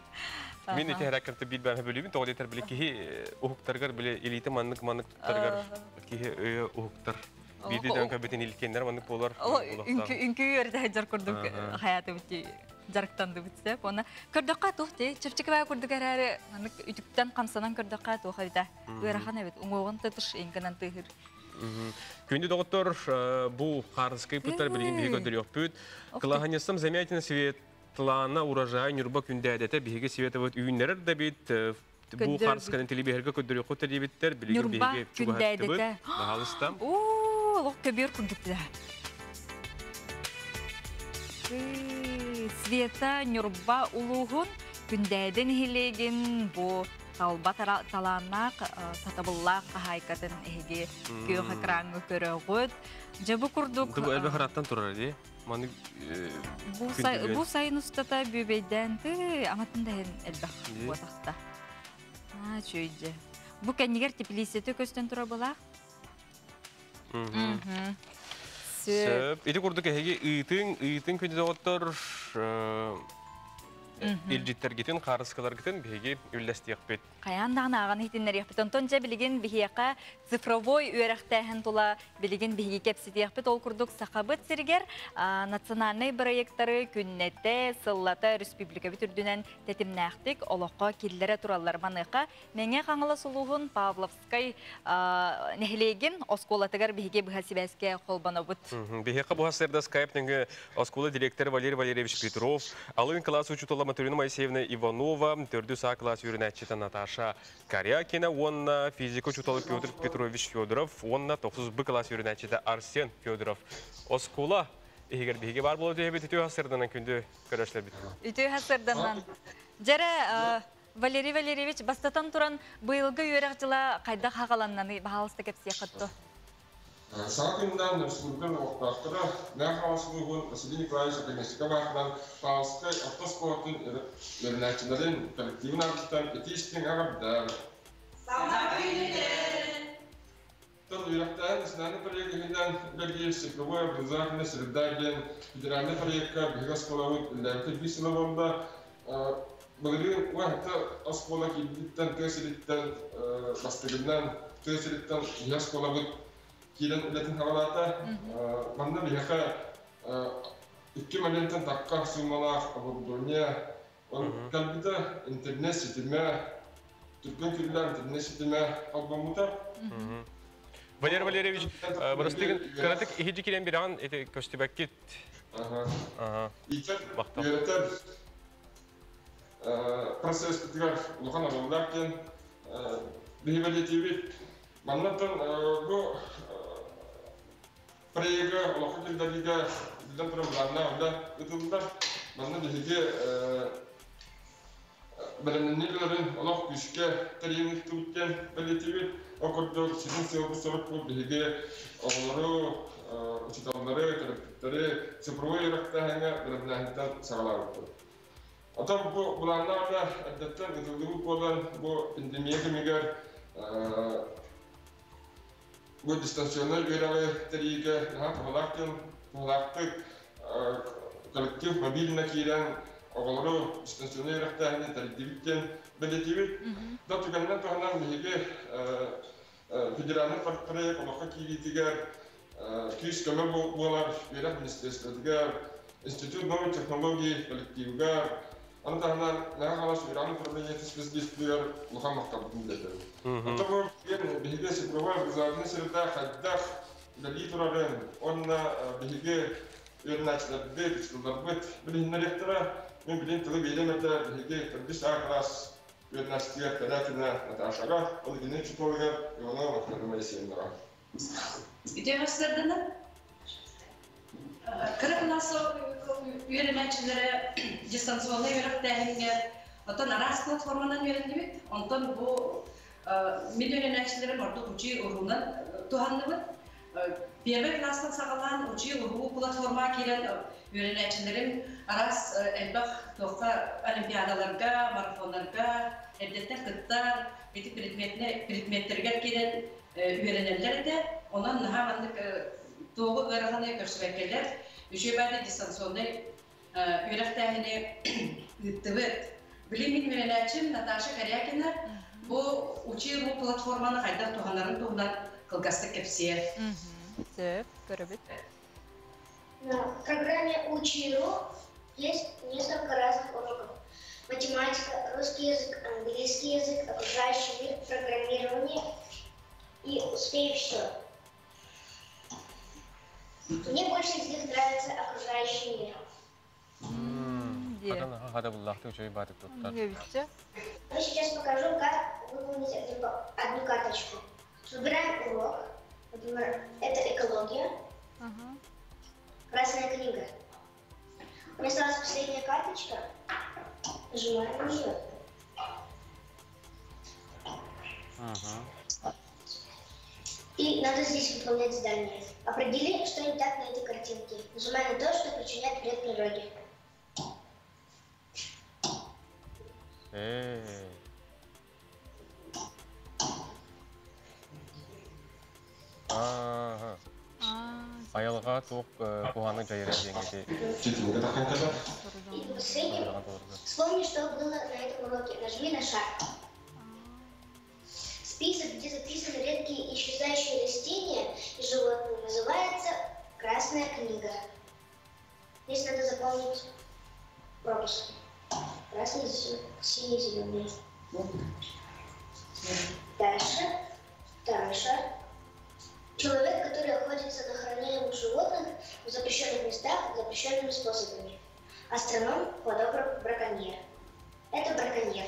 Мин ити хэраккарты биир бээмэ бөлүүбүн, тоҕо диэтэр били киһи уһуктарыгар били илиитэ маннык маннык туттарыгар киһи өйө уһуктар. Биирди дьон көбүтүн илкеннер маннык болар. Үҥкүү үөрэтэ сылдьар курдук хаятыбыт дьарыктандыбыт сөп. Оны көрдөххө туох ти чэпчэки баа курдук эрээри маннык үтүктэн хамсанан көрдөххө туох эбитэ. Ыарахан эбит. Уҥуоҕун тытыш иҥкэнэн тыыһыр. Күндү доҕоттор, бу хаарыскай путтар билигин биһиги көрдөрүөхпүт. Кылаһанньыстам Замятина Светлана Урожай Ньурба күндээдэтэ биһиги Светабыт үүннэрэр да бит бу хаарысканы телебиһэргэ көрдөрүөххүт диэбиттэр, билигин биһиги чугаһаттыбыт. Баһаалыста. Оо, олох көбүөр курдук да. Света Ньурба улууһун Күндээдэ нэһилиэгин бу талба талааннаах, сатабыллаах хаһаайкатын эһиги күөх экраҥҥа көрөҕүт. Дьэ бу курдук Бу элбэх ыраттан турар дии. Маны бу сайын устата бүбэйдээн ты аматын да элбэх буотахта. Аа, чүйдэ. Бу кэннигэр теплицете көстөн турар былаах. Сөп. Ити курдук эһиги ыытыҥ, ыытыҥ күндү доҕоттор, илдьиттэргитин, хаарыскаларгытын биһиги үллэстиэхпит. Хайаан даҕаны ааҕан иһитиннэриэхпит. Онтон дьэ билигин биһиэхэ цифровой үөрэхтээһин тула билигин биһиги кэпсэтиэхпит. Ол курдук Сахабыт сиригэр национальнай бырайыактары күннэтэ, сыллата республикабыт үрдүнэн тэтимнээхтик олоххо киллэрэ тураллар. Маныаха Мэҥэ Хаҥалас улууһун Павловскай нэһилиэгин оскуолатыгар биһиги быһа сибээскэ холбонобут. Биһиэхэ бу сырда скайп нөҥүө оскуола директора Валерий Валерьевич Петров, алын кылаас учуутала Матрена Моисеевна Иванова, төрдүс А кылаас үөрэнээччитэ Наташа Корякина уонна физика учуутала Петр Петрович Федоров уонна тохсус Б кылаас үөрэнээччитэ Арсен Федоров. Оскуола иһигэр биһиги бар буола түһэбит үтүө сырданан күндү көрөөччүлэрбит. Үтүө сырданан. Дьэрэ Валерий Валерьевич, бастатан туран быйылгы үөрэх дьыла хайдах хаҕаланнаны баһаалыста кэпсиэххит дуо? Саҥа күнүнэн республика олохтоохторо Мэҥэ Хаҥалас улууһун Василий Николаевич Оконешников аатынан Павловскай орто оскуолатын үөрэнээччилэрин коллективын аатыттан итии-истиҥ эҕэрдэ! Саҥа күнүнэн! Тыл үөрэхтээһин национальнай проект иһинэн үлэлиир цифровой образовательная среда диэн федеральнай проекка биһиги оскуолабыт үлэлээбитэ биир сыла буолла. Былырыын уонта оскуола киирбититтэн тыа сириттэн бастыгынан тыа сириттэн биһиги оскуолабыт киирэн үлэтин саҕалаата. Манна биһиэхэ 2 миллионтан тахха суумалаах оборудование кэлбитэ, интернет ситимэ, түргэн күллээх интернет ситимэ холбоммута. Валерий Валерьевич, бырастыгын кыратык иһиджи кирен бираҕын ити көстүбэккит. Иитэр, үөрэтэр процесспытыгар улахан оруоллаах диэн биһи бэлиэтиибит. Маннаттан бу проегы олоххо киллэриигэ биллэн турар былааннаах үлэ ыытыллар. Манна биһиги бэлэмнэнии үлэлэрин олох күүскэ тэрийэн ыыттыбыт диэн бэлиэтиибит. Ол курдук сүрүн сыалбыт-сорукпут биһиги оҕолору, учууталлары, төрөппүттэри цифровой үөрэхтээһиҥҥэ бэлэмнээһинтэн саҕалаабыппыт. Оттон бу былааннаах үлэ эрдэттэн ыытыллыбыт буолан, бу пандемия кэмигэр бу дистанционнай үөрэҕи тэрийиигэ наһаа туһалаах диэн туһалаахтык коллектив мобильно киирэн оҕолору дистанционнай үөрэхтээһини тэрийдибит диэн бэлиэтиибит. Да түгэнинэн туһанан биһиги федеральнай проект олоххо киириитигэр күүс-көмө буолар үөрэх министерствотыгар, Институт новых технологий коллективыгар, аны таһынан Наһаа Хаҥалас үөрэҕин управлениетын специалистыгар улахан махталбытын биллэрэбит. Оттон бу биһиги цифровой образовательнай среда хайдах үлэлии турарын уонна биһиги үөрэнээччилэрбит, учууталларбыт билиһиннэриэхтэрэ. Мин билин тылы биэриэм этэ, биһиги төрдүс А кылаас үөрэнээччитигэр Корякина Наташаҕа, ол иһин учууталыгар Иванова Валентина Моисеевнаҕа. Үтүө сарсыарданан. Кыра кылаас үөрэнээччилэрэ дистанционнай үөрэхтээһиҥҥэ оттон араас платформанан үөрэннибит. Онтон бу мин үөрэнээччилэрим ордук учуй уруунан туһанныбыт. Первый класстан саҕалаан учуй уруу платформаҕа киирэн үөрэнээччилэрим араас элбэх туохха олимпиадаларга, марафоннарга эрдэттэн кыттар, ити предметтэригэр киирэн үөрэнэллэр этэ. Онон наһаа маннык туоҕу ыараханы көрсүбэккэлэр, үчүгэй баайда дистанционнай үөрэхтээһини ыыттыбыт. Билигин мин үөрэнээччим Наташа Корякина бу Учи.ру платформаны хайдах туһанарын туһунан кылгастык кэпсиэ. Сөп, көрөбүт. На программе Учи.ру есть несколько разных уроков. Математика, русский язык, английский язык, окружающий мир, программирование и успей все. Мне больше из них нравится окружающий мир. Хата буллахты үчүгэй баатык туттар. Я сейчас покажу, как выполнить одну карточку. Выбираем урок. Например, это экология. Красная книга. У меня осталась последняя карточка. Нажимаем на нее. И надо здесь выполнять задание. Определи, что не так на этой картинке. Нажимай на то, что причиняет вред природе. Э. Ага. Айылҕа туох куһаҕаны дьайара диэҥҥэ И последним, вспомни, что было на этом уроке. Нажми на шар. Список, где записаны редкие и исчезающие растения и животные, называется «Красная книга». Здесь надо заполнить пропуски. Красный, синий, зеленый. Дальше. Дальше. Человек, который охотится на охраняемых животных в запрещенных местах запрещенными способами. Астроном, фотограф, браконьер. Это браконьер.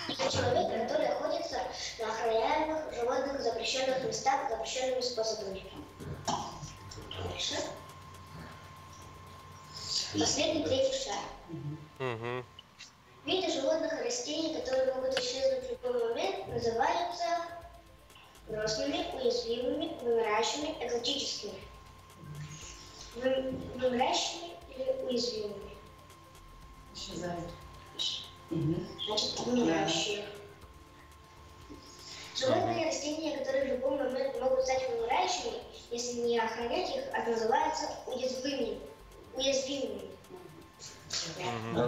Это человек, который охотится на охраняемых животных в запрещенных местах запрещенными способами. Дальше. Последний третий шар. Виды животных и растений, которые могут исчезнуть в любой момент, называются грозными, уязвимыми, вымирающими, экзотическими. Вымирающими или уязвимыми? Исчезают. Значит, вымирающие. Животные и растения, которые в любой момент могут стать вымирающими, если не охранять их, а называются уязвимыми. Уязвимыми.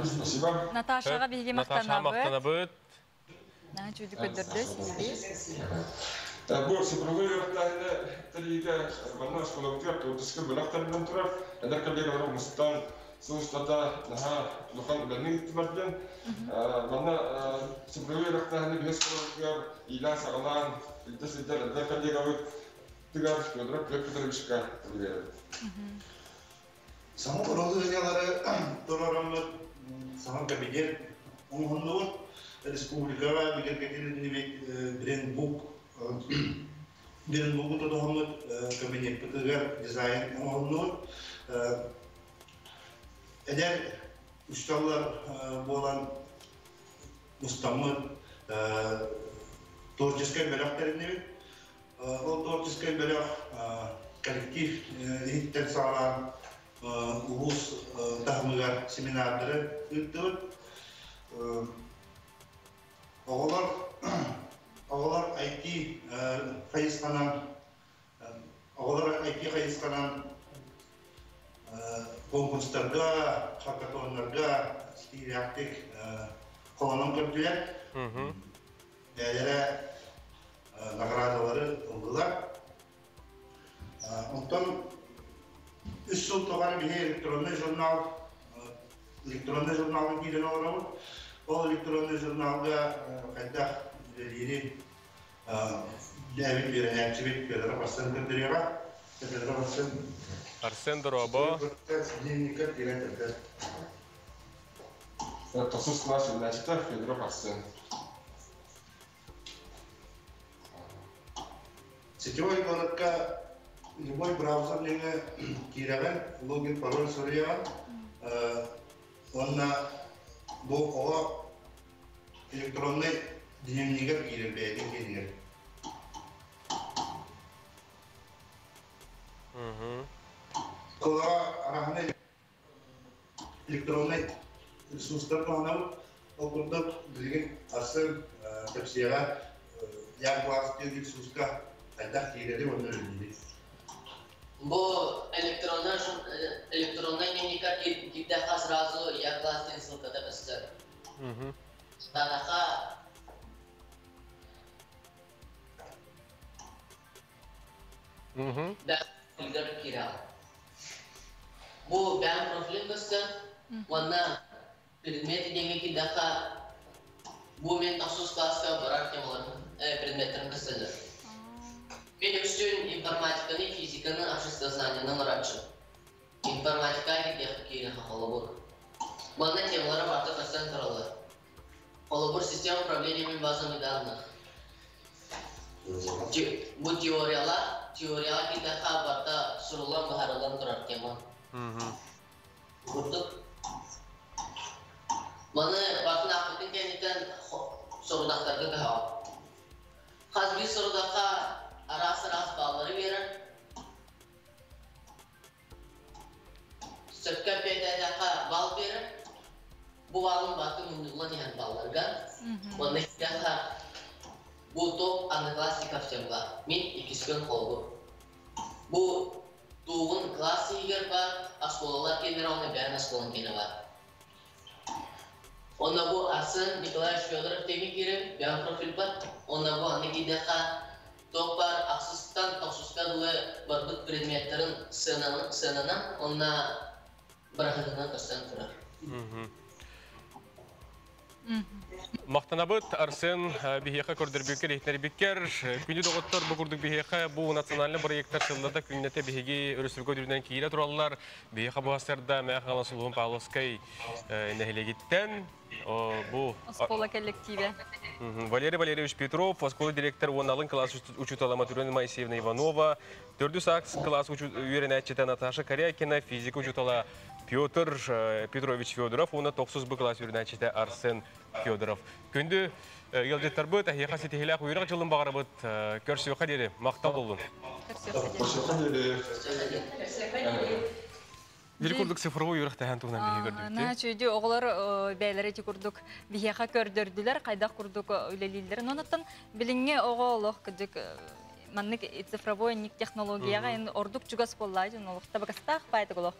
Спасибо. Наташаҕа биһиги Наташа махтанабыт. махтанабыт. Наһаа үчүгэйдик көрдөрдө сиһилии. Бу цифровой үөрэхтээһини тэрийиигэ манна оскуолабытыгар творческий бөлөх тэриллэн турар. Эдэр коллегалар мустан сыл устата наһаа улахан үлэни ыыттылар диэн. Манна цифровой үөрэхтээһини биһи оскуолабытыгар иилээн-саҕалаан илдьэ сылдьар эдэр коллегабыт тыгар Федоров Петр Петровичка биэрэбит. Саҥа уралыһыйалары туруораммыт саҥа кабинет оҥоһуннубут. Республикаҕа бигэргэтилиннибит брендбук брендбугу тутуһаммыт кабинеппытыгар дизайн оҥоһуннубут. Эдэр учууталлар буолан мустаммыт творческай бөлөх тэриннибит. Ол творческай бөлөх коллектив иһиттэн саҕалаан улуус таһымыгар семинардары ыыттыбыт. Оҕолор оҕолор IT хайысханан оҕолор IT хайысханан конкурстарга, хакатоннарга ситиилээхтик холонон көрдүлэр. Бэйэлэрэ наҕараадалары ыллылар. Онтон биһи электронный журнал электронный журналга киирэн олоробут. Ол электронный журналга хайдах үлэлиири бэйэбит үөрэнээччибит Федоров Арсен көрдөрүөҕэ. Федоров Арсен. Арсен дорообо. Дневникка киирэн көрдөр. Тохсус класс үөрэнээччитэ Федоров Арсен. Сетевой городка любой браузер нөҥүө киирэҕин, логин, пароль суруйаҕын. Уонна бу оҕо электроннай дневнигэр киирэр бэйэтин киэнигэр. Оҕолоро араһаны электроннай ресурстар туһанабыт. Ол курдук, билигин Арсен кэпсиэҕэ Я-класс диэн ресурска хайдах киирэри уонна үлэлиири. Бу электроннай электроннай дневникка киирдэххэ сразу Я-класс диэн ссылката көстөр. Танаха Бэм киирэҕин. Бу бэм профилин көстөр уонна предмет диэҥҥэ киирдэххэ бу мен тохсус класска барар темаларын предметтэрин көстөллөр. Мен үксүн информатиканы, физиканы, обществознаниены оҥорооччу. Информатика киириэххэ холобур. Манна темалара барыта көстөн тураллар. Холобур, система управления базами данных. Бу теориялар, теорияҕа киирдэххэ барыта суруллан быһаарыллан турар тема. Курдук. Маны батын аахпытын кэнниттэн сорудахтарга көһөҕүн. Хас биир сорудахха араас-араас бааллары биэрэр. Сөпкө эппиэттээтэххэ баал биэрэр. Бу баалын бааты мунньуллан иһэр балларга. Уонна киһиэхэ бу топ одноклассников темга мин иккискин холбур. Бу туоҕун класс иһигэр бар, оскуолалар киэннэрэ уонна бэйэн оскуолан киэнэ бар. Онно бу Арсен Николаевич Федоров диэҥҥэ киирэн бэйэм профильбар. Онно бу аны киирдэххэ туох баар ахсыстан тохсуска дылы барбыт предметтэрин сыананан, сыананан уонна быраһыынынан көстөн турар. Махтанабыт Арсен биһиэхэ көрдөрбүккэр, иһитиннэрбиккэр. Күндү доҕоттор, бу курдук биһиэхэ бу национальный проектар сыллата күннэтэ биһиги өрөспүүбүлүкэ үрдүнэн киирэ тураллар. Биһиэхэ бу сарда Мээх Хаҥалас улууһун Павловскай нэһилиэгиттэн бу оскуола коллективе. Валерий Валерьевич Петров, оскуола директор уонна алын класс учуутала Матрена Моисеевна Иванова, төрдүс акс класс үөрэнээччитэ Наташа Корякина, физика учуутала Петр Петрович Федоров уонна тохсус Б класс үөрэнээччитэ Арсен Федоров. Күндү ыалдьыттарбыт, эһиэхэ ситиһиилээх үөрэх дьылын баҕарабыт. Көрсүөххэ диэри махтал буоллун. Көрсүөххэ диэри. Бир курдук цифровой үөрэх тэһэн туһунан биһи көрдүбүт. На чүйдү оҕолор бэйэлэрэ ити курдук биһиэхэ көрдөрдүлэр, хайдах курдук үлэлииллэрин. Онуттан билиҥҥи оҕо олох кырдьык маннык цифровой технологияҕа эн ордук чугас буоллаа дьон олох табыгастаах баайдык олох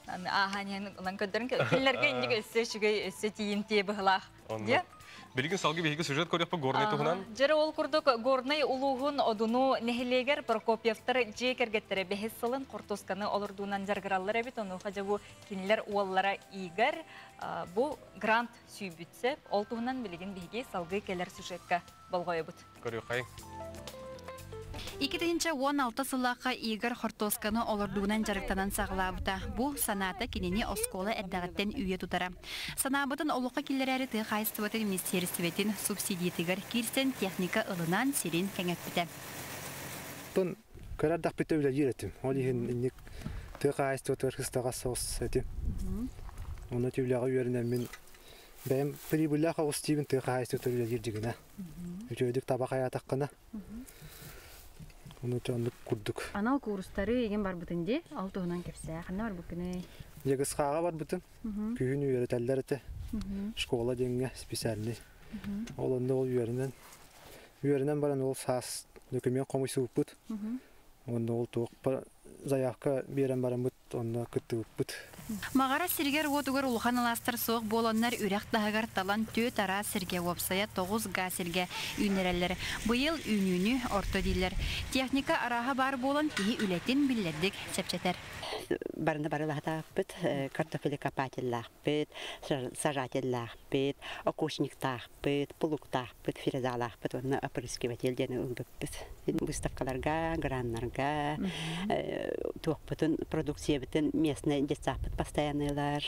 ааһан иһэн ылан көрдөрөн кинилэргэ инник өссө үчүгэй өссө тиийимтиэ быһылаах диye. Билигин салгы биһиги сюжет көрүөхпүт Горнай туһунан. Дьэрэ ол курдук Горнай улууһун Одуну нэһилиэгэр Прокопьевтар дьиэ кэргэттэрэ бэһис сылын хортуосканы олордуунан дьарыгыраллар эбит. Онуоха дьэ бу кинилэр уоллара Игорь бу грант сүүйбүтсэ. Ол туһунан билигин биһиги салгыы кэлэр сюжетка болҕойобут. Көрүөххэйиҥ. 2016 сыллаахха Игорь хортуосканы олордуунан дьарыктанан саҕалаабыта. Бу санаата кинини оскуола эрдэҕиттэн үүйэ тутара. Санаабытын олоххо киллэрээри тыа хаһаайыстыбатын министиэристибэтин субсидиятыгар киирсэн техника ылынан сирин кэҥэппитэ. Оттон кыра эрдэхпиттэн үлэлиир этим. Ол иһин инник тыа хаһаайыстыбатыгар сыстаҕас соҕус этим. Онно үлэҕэ үөрэнэммин бэйэм прибыльлээх оҕус диибин тыа хаһаайыстыбатыгар үлэлиир дьигинэ. Үчүгэйдик таба хайаатаххына Ону оннук курдук. Анал куурустары игин барбытын дии, ол туһунан кэпсээ. Ханна барбыккыный? Дьыгысхааҕа барбытым. Күһүн үөрэтэллэр этэ. Школа диэҥҥэ специальный. Ол онно ол үөрэнэн үөрэнэн баран ол саас документ хомуйсубуппут. Онно ол туох заявка биэрэн бараммыт. онно кыттыбыппыт. Маҕарас сиригэр-уотугар улахан алаастар суох буоланнар үрэх таһыгар талан түөрт араас сиргэ уопсайа 9 гаа сиргэ үүннэрэллэр. Быйыл үүнүүнү орто дииллэр. Техника арааһа баар буолан киһи үлэтин биллэрдик чэпчэтэр. Барыны барылаһатаахпыт, картофелекопателлаахпыт, сажателлаахпыт, окучниктаахпыт, плугтаахпыт, фрезалаахпыт уонна опрыскиватель диэни ылбыппыт. Выставкаларга, граннарга туохпутун, продукциябытын местный детсааппыт постоянныйлар,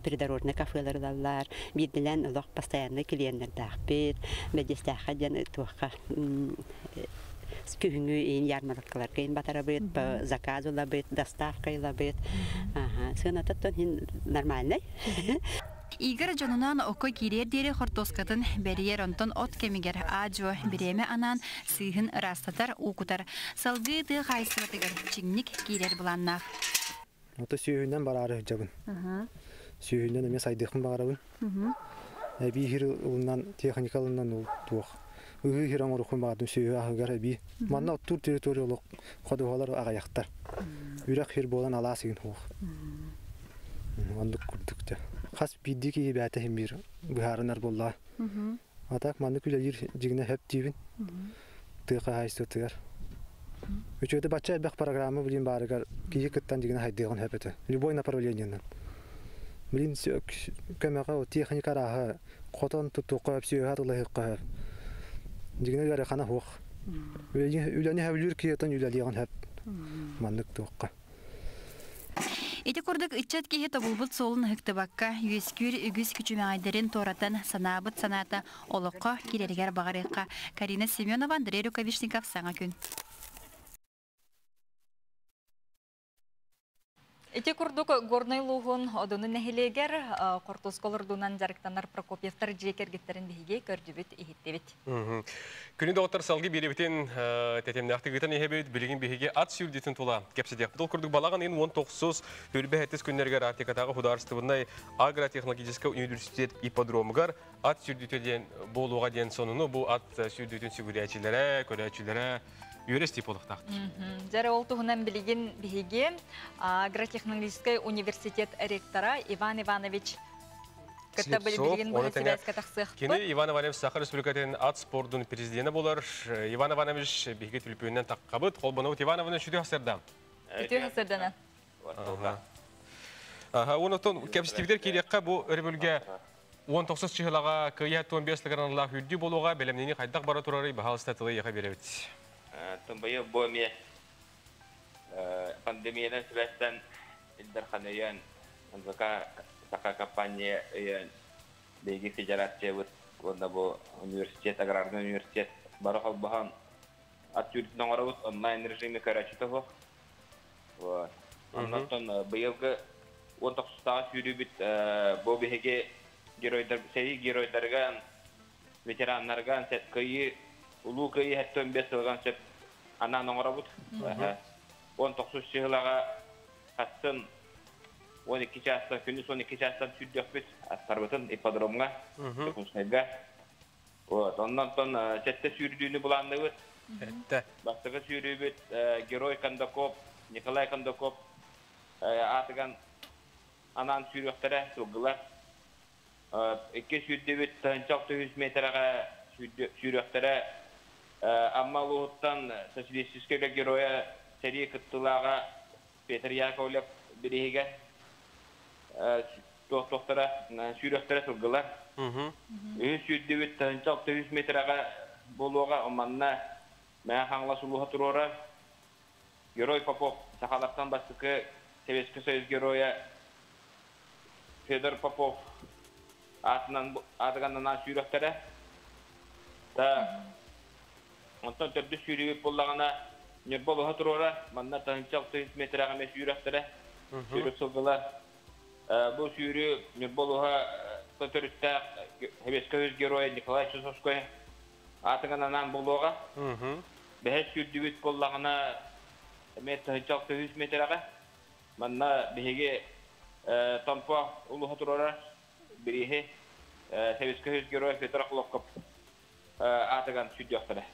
придорожный кафелар ылаллар, биирдилээн олох постоянный клиеннэрдээхпит, бэдьэстээххэ диэн туохха күһүҥҥү иин ярмаркаларга иин батарабыт, по заказу ылабыт, доставка ылабыт. Сыанатыттан иһин нормальный. Игорь дьонунаан окко киириэр диэри хортуоскатын бэрийэр, онтон от кэмигэр аа-дьуо бириэмэ анаан сыыһын ыраастатар, уу кутар. Салгыы тыа хаһаайыстыбатыгар чиҥник киирэр былааннаах. Ото сүөһүнэн бараары сылдьабын. Сүөһүнэн эмиэ сайдыахпын баҕарабын. Эбии хир ылынан, техника ылынан ол туох. Ыһыы хир оҥорухпун баҕардым сүөһү аһыгар эбии. Манна оттуур территория олох ходуһалар аҕыйахтар. Үрэх хир буолан алаас игин суох. Оннук курдук дьэ. Хас биирдии киһи бэйэтэ иһин биир быһаарынар буоллаҕа. А так маннык үлэлиир дьиҥинэ сөп диибин. Тыа хаһаайыстыбатыгар. Үчүгэйдик бачча элбэх программа билин баарыгар киһи кыттан дьиҥинэ хайдыаҕын сөп этэ. Любой направлениенан. Билин көмөҕө техника арааһа хотон тутуохха сөп, сүөһү атылаһыахха сөп. Дьиҥинэ ыарахана суох. Үлэни сөбүлүүр киһи үлэлиэҕин сөп. Маннык туохха. Ити курдук ыччат киһи тобулбут суолун ыһыктыбакка, үөскүүр үгүс күчүмэҕэйдэрин туоратан санаабыт санаата олоххо киирэригэр баҕарыахха. Карина Семенова, Андрей Рукавишников, Саҥа күн. Ити курдук Горнай улууһун Одуну нэһилиэгэр хортуоска олордуунан дьарыктанар Прокопьевтар дьиэ кэргиттэрин биһиги көрдүбүт, иһиттибит. Күнү доҕоттор салгыы биэрэбитин тэтимнээхтик ыытан иһэбит. Билигин биһиги ат сүүрдүүтүн тула кэпсэтиэхпит. Ол курдук балаҕан ыйын 19 түрбэ сэттис күннэригэр Арктикатааҕы художественнай агротехнологическай университет ипподромугар ат сүүрдүүтэ диэн буолуоҕа диэн сонуну бу ат сүүрдүүтүн сүгүрүйээччилэрэ, көрөөччүлэрэ үөрэ истип буолуохтаахтар. Дьэ ол туһунан билигин биһиги агротехнологическай университет ректора Иван Иванович кытта билигин быһа сибээскэ тахсыахпыт. Кини Иван Иванович Саха Республикатын ат спордун президенэ болар. Иван Иванович биһиги түлпүүнэн таққабыт. Холбонобут Иван Иванович үтүө хасырдан. Үтүө хасырданан. Онотон кэпсэтибитер киириэххэ бу өрөбүлгэ 19 чыһылаҕа кыйа 15 лыгараналаах үрдүү болуға бэлэмнини хайдах бара турары баһалыста тылы яха беребит. Тымбайы бу эмиэ пандемиянан сибээстэн Илдар Ханыйан НВК Саха компания өйөөн биһиги федерациябыт уонна бу университет, аграрный университет бары холбоһон ат сүүрдүн оҥоробут онлайн режиме көрөөччүтэ суох. Вот. Оннортон быйылгы 19-тааҕы сүүрүүбүт бу биһиги геройдар, сэрии геройдарыгар, ветераннарга кыайыы, улуу кыайыы 75 сылыган сөп анаан оҥоробут. 19 сылаҕа хассын 12 чаастан, күнүс 12 чаастан сүүрдүөхпүт аттарбытын ипподромҥа, Дьокуускайга. Вот, оннонтон сэттэ сүүрдүүнү былаанныыбыт. Бастакы сүүрүүбүт герой Кондаков, Николай Кондаков аатыган анаан сүүрүөхтэрэ сылгылар. Икки сүүрдүүбүт 1600 метрэҕэ сүүрүөхтэрэ Амма улууһуттан социалистическай үлэ геройа сэрии кыттыылааҕа Петр Яковлев бирииһигэ туохтуохтара сүүрүөхтэрэ сылгылар. Үһүс сүүрдүүбүт 1600 метрэҕэ буолуоҕа манна Мэҥэ Хаҥалас улууһа туруорар. Герой Попов сахалартан бастакы Советский Союз геройа Федор Попов аатынан аатыганнанан сүүрүөхтэрэ. Та онтон төрдүс сүүрүүбүт буоллаҕына Ньурба улууһа туруора манна 1600 метрэҕэ эмиэ сүүрүөхтэрэ. Сүүрүк сылгылар. Бу сүүрүү Ньурба улууһа төрүттээх Советский Союз геройа Николай Чусовской аатыгананан буолуоҕа. Бэһис сүүрдүүбүт буоллаҕына эмиэ 1600 метрэҕэ. Манна биһиги Томпо улууһа туруорар бирииһи Советский Союз геройа Петр Охлопков аатыган сүүрдүөхтэрэ.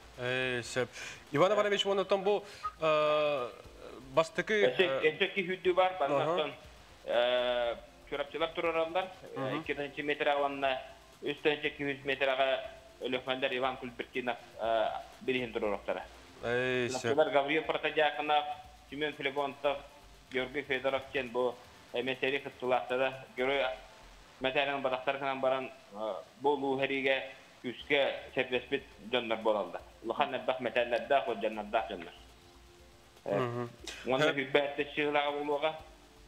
Сөп. Иван Иванович, онтон бу Бастакы Өссө киһи бар, баннаттан чурапчылар турараллар, 2 метр уонна 3 метрага Өлөхмәндер Иван Кульбертинов бирихин туруруктара. Чурапчылар Гавриил Протодьяконов, Семен Флегонтов, Георгий Федоров кен бу месери кыттылаактара герой мәтәлен батақтар кынан баран бу луһериге күскә сәпләспит дьоннор болалда. Улахан нәббах мәтәлләрдә ходжаннарда дьоннор. Онна хүббәтте чыгылага болуга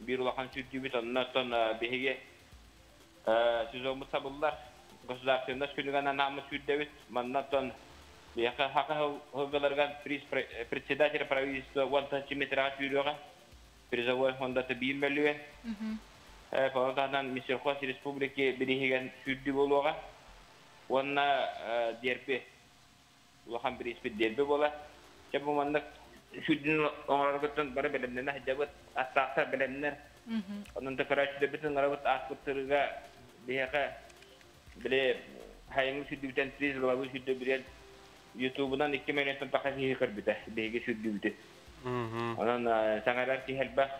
бир улахан сүрдүбүт оннан биһиге сезонбут сабыллар. Государственность күнүгән намы сүрдәбит. Маннан бияка хака хылгаларган приз председателя правительства 10 метрга сүүрүгә призовой фонда бир мөлүгә. Фондадан Мисерхоз республики бирихигән сүрдү болуга. Онна дерби улахан бир испит дерби бола. Ча бу маннык сүрдүн оңорготтон бары белемнен хажабыт, аттаактар белемнер. Онун да көрөчү бүтүн арабыт аспыттырыга бияка биле хайыңы сүрдүбүтен приз главы сүрдү бирен Ютубунан 2 миллионтан тақа киһи көрбүтэ, биһиги сүрдүбүтү. Онон саңарар киһи элбэх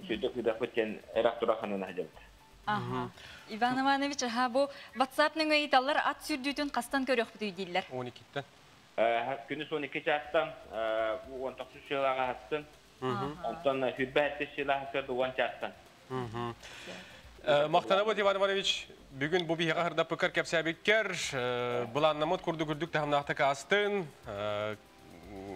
сүрдү кыдахпыт эрах тураханын хажабыт. Ага. Иван Иванович, аха, бу WhatsApp нөҥө ыйталлар ат сүрдүүтүн қастан көрөхпүтүй дииллер. 12-тен. Күнүс 12 чаастан 19 жылага хастын. Онтон хүрбәтте жылага хастын 10 чаастан. Мақтанабыт Иван Иванович, бүгін бу биһиға хырда пыкар кәпсәбиккер, бұланнамыт курду күрдүк тахамнахта астын,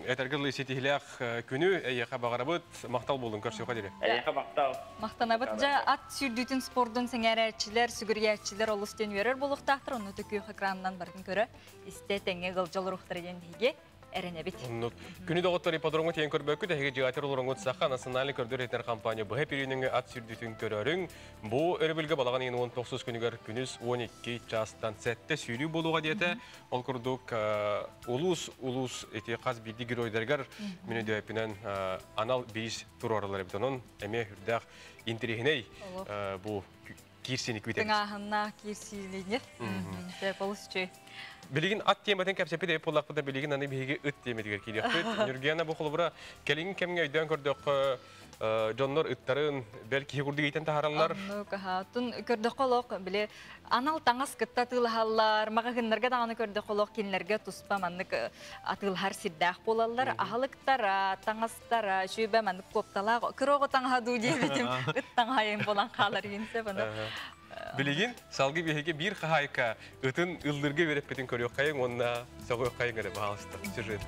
этергыл сетихлях күнү эйеха бағарабыт, мақтал болдun көрсө қадире. Эйеха мақтал. Мақтанабыт жа ат сүрдүтүн спордун сеңәрәчилер, сүгүргәчилер олус тен верер болуктактыр, оны төкүү экранынан бардын көрө, исте теңе гылжал рухтар дегендиге эренебит. Күнү доғыттар ипподромго тиен көрбөккү тэһиги жыгатыр олоронгут саха национальный көрдөр этер компания быһа пирининге ат сүрдүтүн көрөрүң. Бу өрөбүлгө балаган ең 19 күнүгөр күнүс 12 частан сәтте сүйрүү болуга диете. Ол курдук улус улус эти каз бидди геройдергер мүнү дөпүнөн анал бейс турарылар бит. Онон эме хүрдах интерехиней бу кирсини күтебиз. Тыңаһынна кирсилине. Те болус чөй. Билигин ат тематын кәпсепи деп боллақпыда билигин аны биһиги ыт тематигер кириэхпит. Нүргиана бу холбура келин кемге өйдөн көрдөк дьоннор ыттарын бәлки курдук итен тахараллар. Оннук, аха, тун көрдөк олох биле анал таңас кытта тыылаһаллар, магахыннарга даҕаны көрдөк олох кинилерге туспа маннык атыылһар сирдээх буолаллар, аһылыктара, таҥастара, шүүбэ маннык куопталаах, кырооҕу таҥаһа дуу диэбитим, ыт таҥаһайын болан хаалар инсе баны. Билигин салгы биһиги бир хахайка ытын ыллырга береппетин көрүөх хайың, онна соҕуох хайың эрэ баалыста сюжет.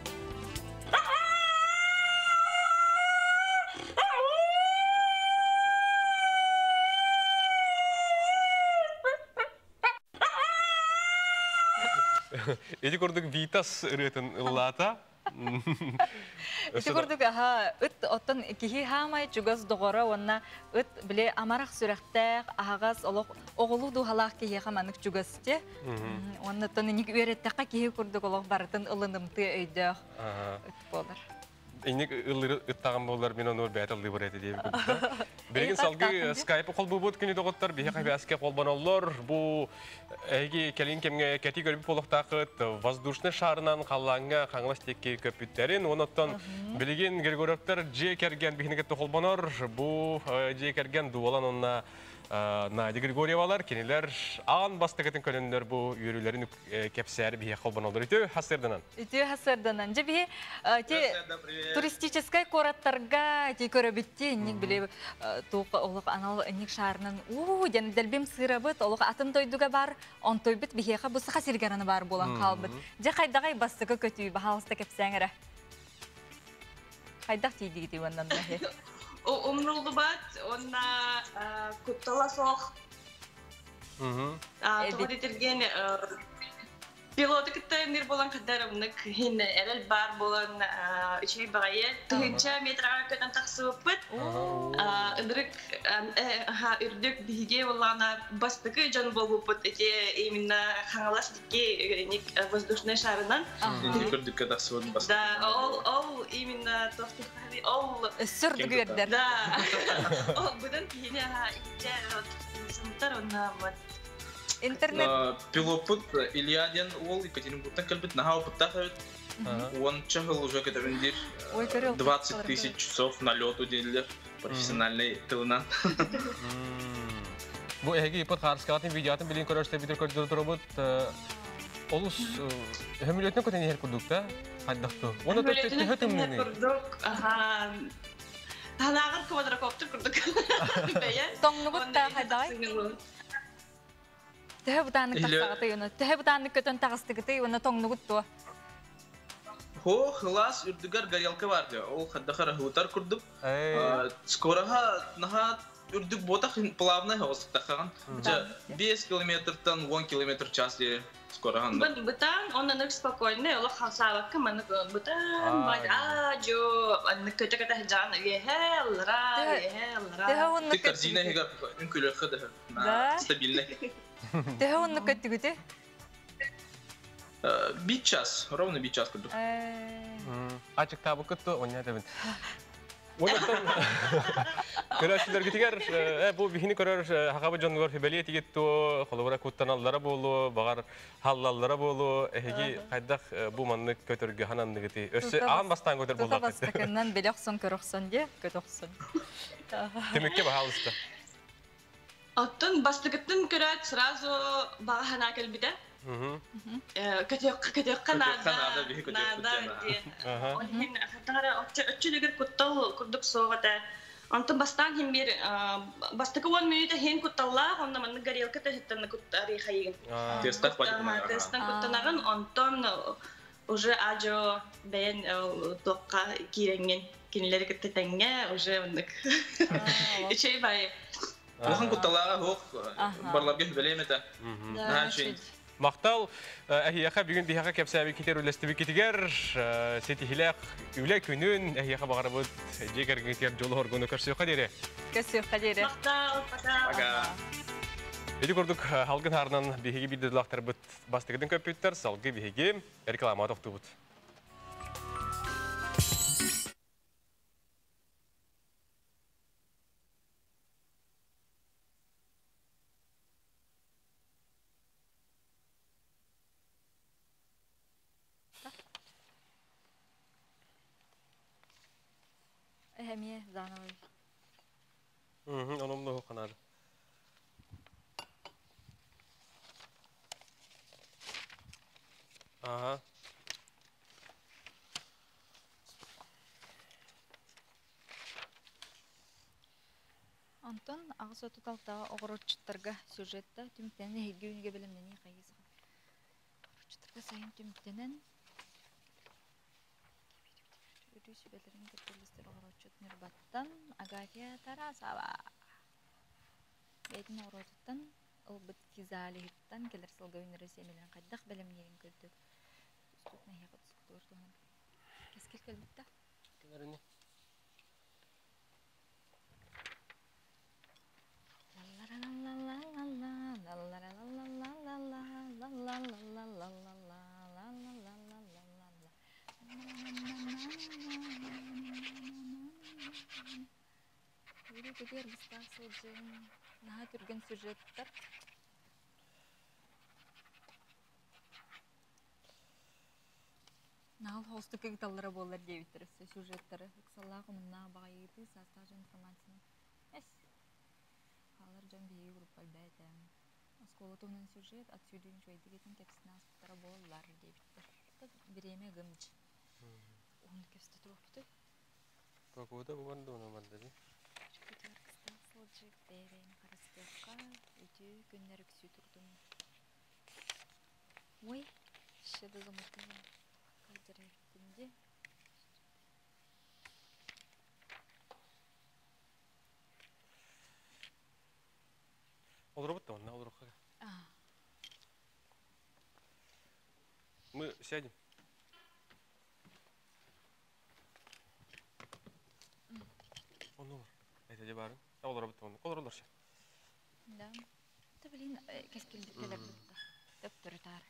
Эти курдук Витас ырытын ыллаата. Ити курдук аха ыт оттон киһи хаамай чугас доҕоро уонна ыт биле амарах сүрэхтээх аһаҕас олох оҕолуу дуһалаах киһиэхэ маннык чугас те. Уонна оттон иник үөреттэххэ киһи курдук олох барытын ылынымтыы өйдөөх ыт буолар. Инник ыллыры ыттаган болар мен оны бәт алды бар эти дип. Билигин салгы скайп кол бу күнү доготтар биһи кайбаске колбоноллор бу эги келин кемге кети көрүп болуктакыт воздушный шарынан калланга каңлаш текки көпүттерин оноттон билигин Григорьевтер же керген бихинеге холбонор бу же керген дуолан онна Надя Григорьевалар кенилер аан бастыгытын көнөннөр бу үйрүлөрүн кепсәр бихи холбоноллор үтө хасырданан. Үтө хасырданан. Же бихи те туристическай кораттарга те көрөбүтте инник биле тук олох анал инник шаарынан уу ден делбим сырабыт олох атын тойдуга бар он тойбут бихиэха бу саха сиргараны бар болан калбыт. Же кайдагай бастыгы көтүй бахалыста кепсәңере. Кайдак тийдигити оннан дахи. Умрулдубат, онна куттала соох. Тоҕо дитерген пилоты кытта нир болан кадар хин эрел бар болан үчүй багайы. Тыһынча метрага көтөн тахсыбыппыт. Ынырык ха үрдүк биһиге боллаана бастыкы жон болбуппут эти именно Хаҥалас дикки ник воздушный шарынан. Көрдүккө тахсыбыт бас. Да, ол ол именно тохтухаби ол Сүрдүк вердер. Да. Ол будын кихине ха иче сымтар онна вот. Интернет. Пилоппут Илья диэн уол Екатеринбургтан кэлбит, наһаа опыттаах эбит. Уонча жыл уже көтөбүн диир. 20 тысяч часов налету дииллэр профессиональный тылынан. Бу эһиги ипот хаарыскаҕытын видеотын билин көрөрсө битир көрдөрө турабыт. Олус хөмүлөтүн көтөн иһэр курдук да хайдахту. Оны төһө тымныны? Курдук, аха. Таһынааҕар квадрокоптер курдук. Бэйэ. Тоҥнугут да хайдаҕай? Төһө бытааннык тахсаҕытый уну? Төһө бытааннык көтөн таҕыстыгытый уонна тоҥнугут дуо? Хо, хылаас үрдүгэр горелка бар дьэ. Ол хайдах эрэ ыһытар курдук. Скороһа наһаа үрдүк буотах плавный оҕустахаҕын. Дьэ, 5 километртан 10 километр час диye скороһан. Бытаан, онон спокойный, олох хамсаабакка маннык бытаан, бай аа-жо, аннык көтө-көтө сылдьаҕын үөһэ, аллара, үөһэ, аллара. Төһө уоннук Ты корзина иһигэр үҥкүлүөххэ да стабильный. Төһө уоннук көттүгүтүй? Бит час, ровно бит час курдук. Ачыктаабыккыт то оння тэбин. Онтон көрөөччүлэргитигэр бу биһини көрөр хахабы дьонугар хүбэлиэ тигит туо холобура куттаналлара буолуо, баҕар халлаллара буолуо, эһиги хайдах бу маннык көтөргө хананныгыты? Өссө аан бастаан көтөр Тута буоллаххыт. бастакыннан билэ охсон көрө охсон диэ, көтө охсон. Түмүккэ баһаалыста. Оттон бастакыттан көрөөт сразу баҕа санаа кэлбитэ. Көтүөххэ наада, наада диэн. Ол иһин хаттаҕара өччүлүгэр куттал курдук суох этэ. Онтон бастаан иһин биир бастакы уон мүнүүтэ иһин кутталлаах, онно маннык горелка таһыттан куттарыйхайыгын. Тестах Тестан куттанаҕын, онтон уже ажо бэйэн туохха киирэҥҥин кинилэри кытта тэҥҥэ уже оннук. Үчүгэй баайы. Улахан кутталааҕа суох, барларга сүбэлиэм этэ. Наһаа үчүгэй. Махтал эһиэхэ бүгүн биһиэхэ кэпсээбиккитигэр үллэстибиккитигэр ситиһилээх үлэ күнүн эһиэхэ баҕарабыт дьиэ кэргэҥҥитигэр дьолу оргуну көрсүөххэ диэри. Көрсүөххэ диэри. Махтал, пока. Ити курдук халгын хаарынан биһиги биир дойдулаахтарбыт бастакытын көппүттэр, салгыы биһиги реклама тохтуубут. Эмиэ заново. Онон да ханады. Ага. Онтон 86-га оҕуруччуттарга сюжетта түмүктэнэн эһиги үүнүгэ бэлэмнэнии хайыы Оҕуруччуттарга сайын түмүктэнэн өрүү сүбэлэрин кытта үллэстэр оҕуруччут Ньурбаттан Агафья Тарасова бэйэтин оҕуруотуттан ылбыт кизалиһыттан кэлэр сылга үүннэрэр сиэмэлэрин хайдах бэлэмниирин көрдүк. Түспүт нэһиэхэ тускутугар туһунан кэскил кэлбит да? Кэлэрини. Үөрүү-көтүү аргыстаах сылдьыҥ, наһаа түргэн сюжеттар. Наһаа холустук ыыталлара буоллар диэбиттэр өссө сюжеттары. Ыксаллаах омуннаах баҕайытыы саастаах дьон информацияны эс хаалар дьон биһиги группа элбээтэ. Оскуола туһунан сюжет ат сүүрдүүн үчүгэйдик этин кэпсэтин ааспыттара буоллар диэбиттэр. Бириэмэ гымч. Уһун кэпсэтэ туруохпутуй? Погода бу барда ону барда дии. Үчүгэй сылдьык бэйэ-бэйэни харыстыахха, үтүө күннэр үксүү турдун. Ой, ще да замутила. Калдырайбыттын дии. Олоробут да онно олоруохха. Мы сядем. Онно олор. Это барын. Олоробут онно. Олоролор ше. Да. Да блин, кэскилдик кэлэрбит да. Төптөрү таары.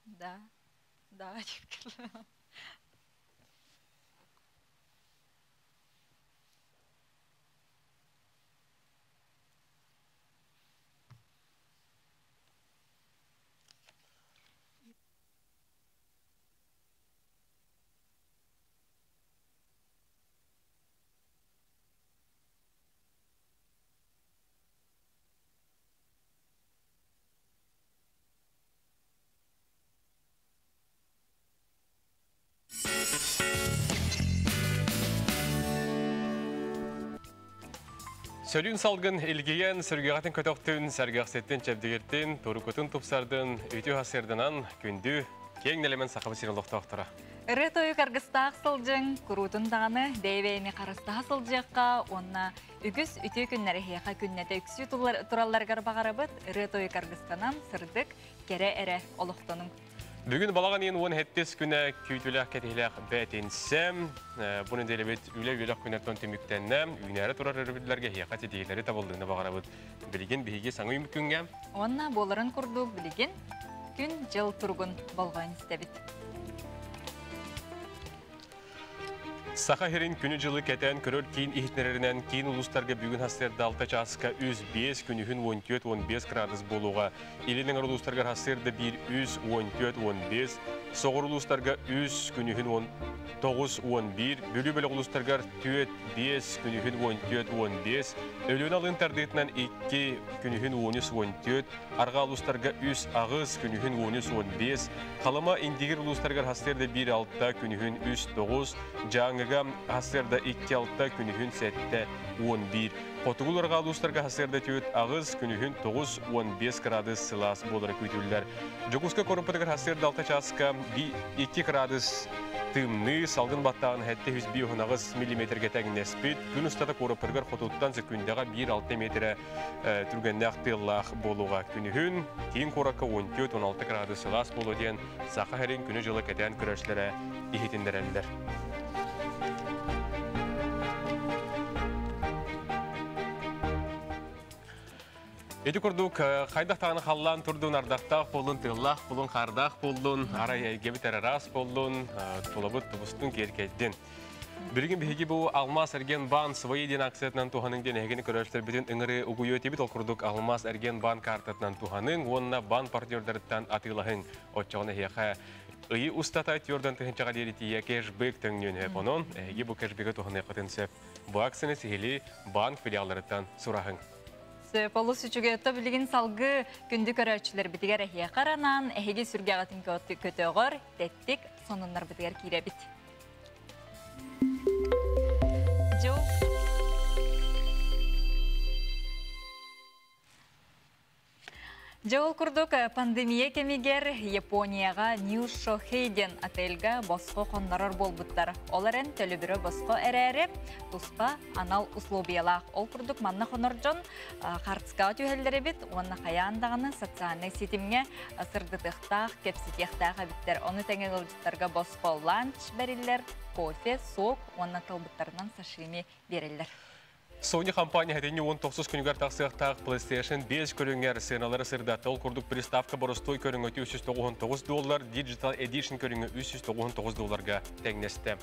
Да. Да, деп. Сөрүүн салгын илгийэн, сүргэҕитин көтөхтүн, сэргэхситтин, чэбдигиртин, турукутун тупсардын, үтүө сырданан, күндү, киэҥ нэлэмэн Сахабыт сирин олохтоохторо. Ырыа тойук аргыстаах сылдьыҥ, куруутун даҕаны бэйэ-бэйэни харыстаһа сылдьыахха уонна үгүс үтүө күннэри эһиэхэ күннэтэ үксүү туралларыгар баҕарабыт. Ырыа тойук аргыстанан, сырдык, кэрэ эрэ олохтонуҥ. Бүгүн балаҕан ыйын 17 күнэ күүтүүлээх кэтэһиилээх бээтинсэ. Бу нэдиэлэбит үлэ-үөрэх күнэттэн түмүктэннэ. Үүнээри турар өрөбүллэргэ эһиэхэ ситиһиилэри табыллыыны баҕарабыт. Билигин биһиги саҥа үйүм күҥҥэ. Уонна буоларын курдук билигин күн-дьыл туругун болҕойон истэбит. Саха сирин күнү-дьылы кэтээн көрөр киин иһитиннэрэринэн киин улуустарга бүгүн сарсыарда 6 чааска 3-5, күнүһүн 14-15 градус буолуоҕа. Илин эҥэр улуустарыгар сарсыарда 1 3, 14-15, соҕуруу улуустарга 3, күнүһүн 9-11, Бүлүү бөлөх улуустарыгар 4-5, күнүһүн 14-15, Өлүөнэ алын тардыытынан 2, күнүһүн 13-14, Арҕаа улуустарга 3-8, күнүһүн 13-15, Халыма Индигир улуустарыгар сарсыарда 1-6, күнүһүн 3-9, Дьааҥыга сарсыарда 2-6, күнүһүн 7-11. Хотугу арҕаа улуустарга сарсыарда 4-8, күнүһүн 9-15 градус сылаас буолара күүтүллэр. Дьокуускай куораппытыгар сарсыарда 6 чааска 2 градус тымныы, салгын баттааҕын 758 миллиметргэ тэҥнэспит. Күн устата куораппытыгар хотуттан секундаҕа 1-6 метрэ түргэннээх тыаллаах буолуоҕа. Күнүһүн киин куоракка 14-16 градус сылаас буолуо диэн Саха сирин күнү-дьылы кэтээн көрөөччүлэрэ иһитиннэрэллэр. Ити курдук, хайдах даҕаны халлаан турдун, ардахтаах буоллун, тыаллаах буоллун, хаардаах буоллун, арай эйгэбит эрэ ыраас буоллун, тулабыт тубустун, киэркэйдин. Билигин биһиги бу Алмаас эргиэн баан свои диэн акциятынан туһаныҥ диэн эһигини көрөөччүлэрбитин ыҥырыы угуйуо этибит. Ол курдук Алмаас эргиэн баан картатынан туһаныҥ уонна баан партнердарыттан атыылаһыҥ. Оччоҕуна эһиэхэ ыйы устата түөртэн тыһыынчаҕа диэри тиийэ кэшбэк төҥнүөн сөп. Онон эһиги бу кэшбэги туһаныаххытын сөп. Бу акцияны сиһилии банк филиалларыттан сураһыҥ. Сөп, олус үчүгэй. Ото билигин салгыы күндү көрөөччүлэрбитигэр эһиэхэ анаан эһиги сүргэҕитин көтөҕөр тэттик сонуннарбытыгар киирэбит. Дьэ ол курдук пандемия кэмигэр Японияҕа Нью Шохей диэн отельга босхо хоннорор буолбуттар. Ол эрэн төлөбүрэ босхо эрээри туспа анал условиялаах. Ол курдук манна хонор дьон хартыскаҕа түһэллэр эбит уонна хайаан даҕаны социальнай ситимҥэ сырдатыахтаах, кэпсэтиэхтээх эбиттэр. Ону тэҥэ ыалдьыттарга босхо ланч бэриллэр, кофе, сок уонна талбыттарынан сашими биэрэллэр. Sony компания хэтинни 19 күнүгэр тахсыахтаах PlayStation 5 көрүҥэр сыаналары сырдатта. Ол курдук приставка боростуой көрүҥэ 399 доллар, Digital Edition көрүҥэ 399 долларга тэҥнэстэ.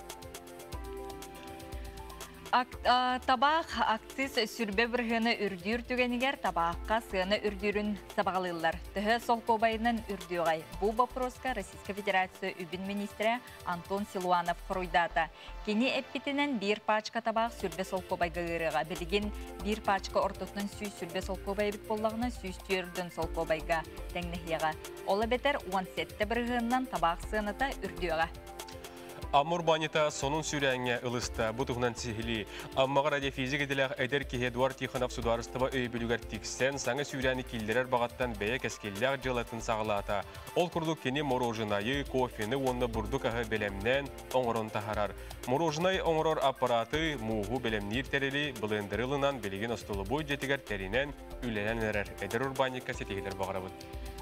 Табаах акциз сүрбэ бырыһыана үрдүүр түгэнигэр табаахха сыана үрдүүрүн сабаҕалыыллар. Төһө солкуобайынан үрдүөҕэй? Бу боппуруоска Российскай Федерация үбүн министрэ Антон Силуанов хоруйдаата. Кини эппитинэн биир пачка табаах сүрбэ солкуобайга ыарыаҕа. Билигин биир пачка ортотунан 100 сүрбэ солкуобай эбит буоллаҕына, 104 солкуобайга тэҥнэһиэҕэ. Ол эбэтэр 17 бырыһыанынан табаах сыаната үрдүөҕэ. Амур банята сонун сүүрээҥҥэ ылыста. Бу туһунан сиһилии Аммаҕа радиофизик идэлээх эдэр киһи Эдуард Тихонов судаарыстыба өйөбүлүгэр тиксэн, саҥа сүүрээни киллэрэр баҕаттан бэйэ кэскиллээх дьыалатын саҕалаата. Ол курдук кини мороженайы, кофены уонна бурдук аһы бэлэмнээн оҥорон таһаарар. Мороженай оҥорор аппараты, мууһу бэлэмниир тэрили блендеры ылынан билигин остолобуой дьиэтигэр тэринэн үлэлээн эрэр. Эдэр урбаанньыкка ситиһиилэр баҕарабыт.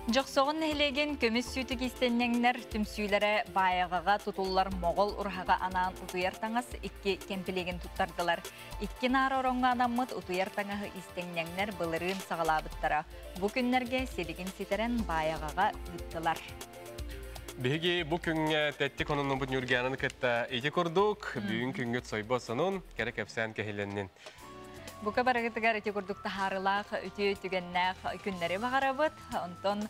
Дьохсоҕон нэһилиэгин көмүс сүүтүк иистэнньэҥнэр түмсүүлэрэ Баайаҕаҕа тутуллар Моҕол ураһаҕа анаан утуйар таҥас икки кэмпилиэгин туттардылар. Икки наара ороҥҥо анаммыт утуйар таҥаһы иистэнньэҥнэр былырыын саҕалаабыттара. Бу күннэргэ силигин ситэрэн Баайаҕаҕа ыыттылар. Биһиги бу күҥҥэ тэттик ононнубут Ньургиананы кытта ити курдук бүгүн күҥҥүт сойбот сонун кэрэ кэпсээн кэһилэннин. Бука барыгытыгар ити курдук таһаарылаах үтүө түгэннээх күннэри баҕарабыт. Онтон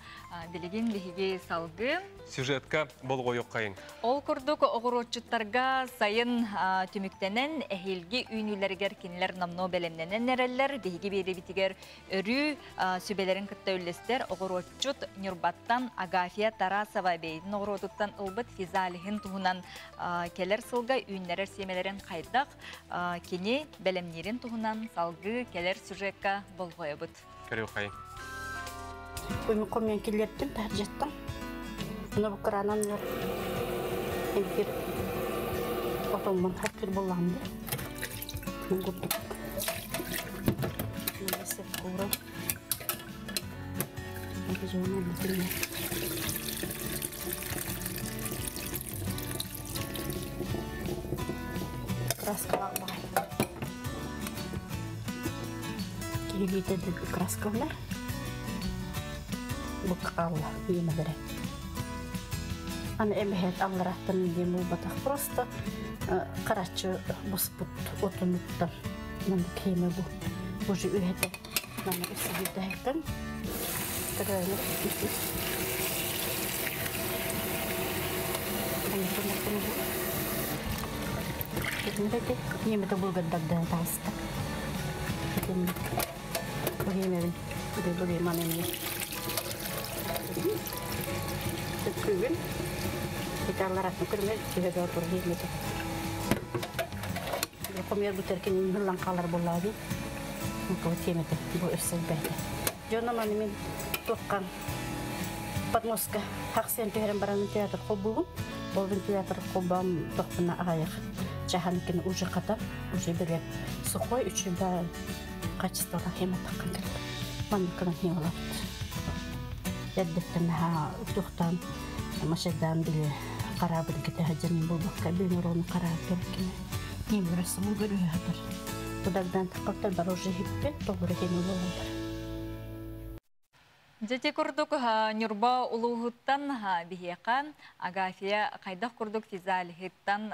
билигин биһиги салгыы Сюжетка болҕойуоххайыҥ. Ол курдук оҕуруотчуттарга сайын түмүктэнэн эһиилги үүнүүлэригэр кинилэр номнуо бэлэмнэнэн эрэллэр. Биһиги биэриибитигэр өрүү сүбэлэрин кытта үллэстэр оҕуруотчут Ньурбаттан Агафья Тарасова бэйэтин оҕуруотуттан ылбыт физалиһын туһунан кэлэр сылга үүннэрэр сиэмэлэрин хайдах кини бэлэмниирин туһунан салгыы. Салгыы кэлэр сюжекка болҕойобут. Көрүөххэйиҥ. Хомуйан киллэрдим таһырдьаттан. Ону бу кыраанан эмтир отоммун хаттыр буллаҕым да. Курдук. Кура. Краскалаах баҕай. Киһилиитэ краскалар. Бу хаалла иэмэлэрэ. Аны эмэһэт аллараттан диэн буолбатах. Просто караччы буспут отунуттан маннык киэмэ бу. Уже үһэтэ маннык үсүбүтэһиктэн көрөөнү. Иэмэтэ булгардагдан тааста. Бу иэмэбин бу иэманын Күгүн италларатын көрмө түһөбө отур иэмэтэ. Хомуйар бутеркин хыллан хаалар буоллаҕа дии. Бу тиэмэтэ, бу өссө элбээтэ. Дьоно маны мин туоххан подмостка хахсыан түһэрэн баран театр холбуубун. Ол вентилятор холбоон тохпуна аҕайах чахан кини уже хатар, уже билэр сухой үчүгэй качестволаах хема таххан кэлэр. Маннык гынан хемалабыт. Эрдэттэн наһаа туохтаан машайдаан били хараабын кэтэ сылдьан буолбакка били орону хараап кини Ним расымы көрү хатар. Тудагдан таққаттар бар уже хиппет, тоғыры хеми болалар. Дьэ курдук Ньурба улууһуттан биһиэхэ Агафия хайдах курдук физалиһыттан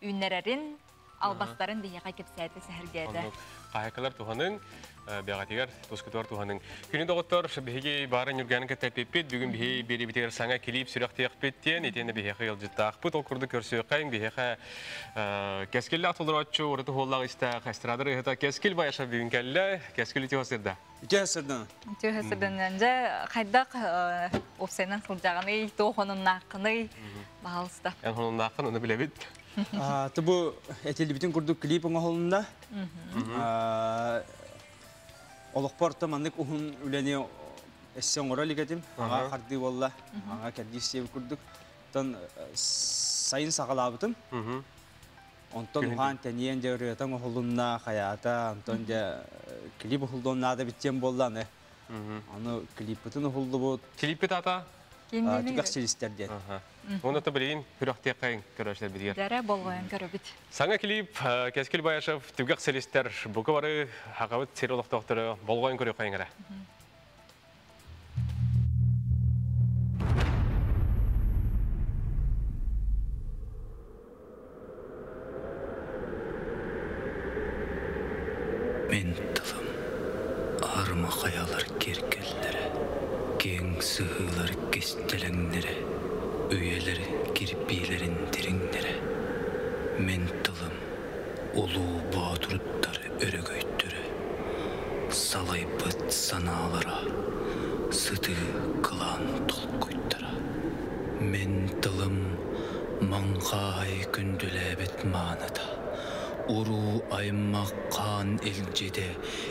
үүннэрэрин, албастарын биһиэхэ кэпсээтэ, сэһэргээтэ. Оннук. Хаһайкалар туһаныҥ, бэҕэтигэр, тускутугар туһаныҥ. Күнү доҕоттор, биһиги баары Ньурганы кытта эппиппит, бүгүн биһи биэрибитигэр саҥа клип сүрэхтиэхпит диэн, итиэннэ биһиэхэ ыалдьыттаахпыт. Ол курдук көрсүөххэйиҥ, биһиэхэ кэскиллээх толорооччу, ураты хуоллаах истээх эстрада ырыаһыта Кэскил Баяшев бүгүн кэллэ. Кэскил үтүө сырда. Үтүө сырдан. Үтүө сырданан дьэ хайдах уопсайынан сылдьаҕыный, туох онуннааххыный, баһаалыста. Эн хонуннааххын, ону билэбит. Бу этилибитин курдук клип оҥоһулунна. Олохпор маннык уһун үлэни эссе оҥоро илик. Аҥа хардыы буолла, аҥа кэрдиис сиэбит курдук. Тон сайын саҕалаабытым. Онтон уһаан тэнийэн дьэ ырыата оҥоһулунна, хайаата, онтон дьэ клип уһуллуон наада биттиэн буолла аны. Аны клиппытын уһуллубут. Клиппит ата? Түгэх силистэр диэн. Оны та билигин хүрөхтиэххэйиҥ көрөөччүлэр битигэр. Дэрэ болҕойон көрөбүт. Саҥа клип Кэскил Баяшев Түгэх силистэр бука бары хакабыт сир олохтоохторо болҕойон көрүөххэйиҥ эрэ. Мин тылым аарыма хайалар киэргэллэрэ, киэҥ сыһыылар кистэлэҥнэрэ, үйэлэр кирбиилэрин дириҥнэрэ. Мин тылым улуу боотурдар өрөгөйдөрө, салайбыт санаалара, сытыы кылаан толкуйдара. Мин тылым маҥхааһай күндүлээбит мааныта, уруу аймах хаан илдьитэ,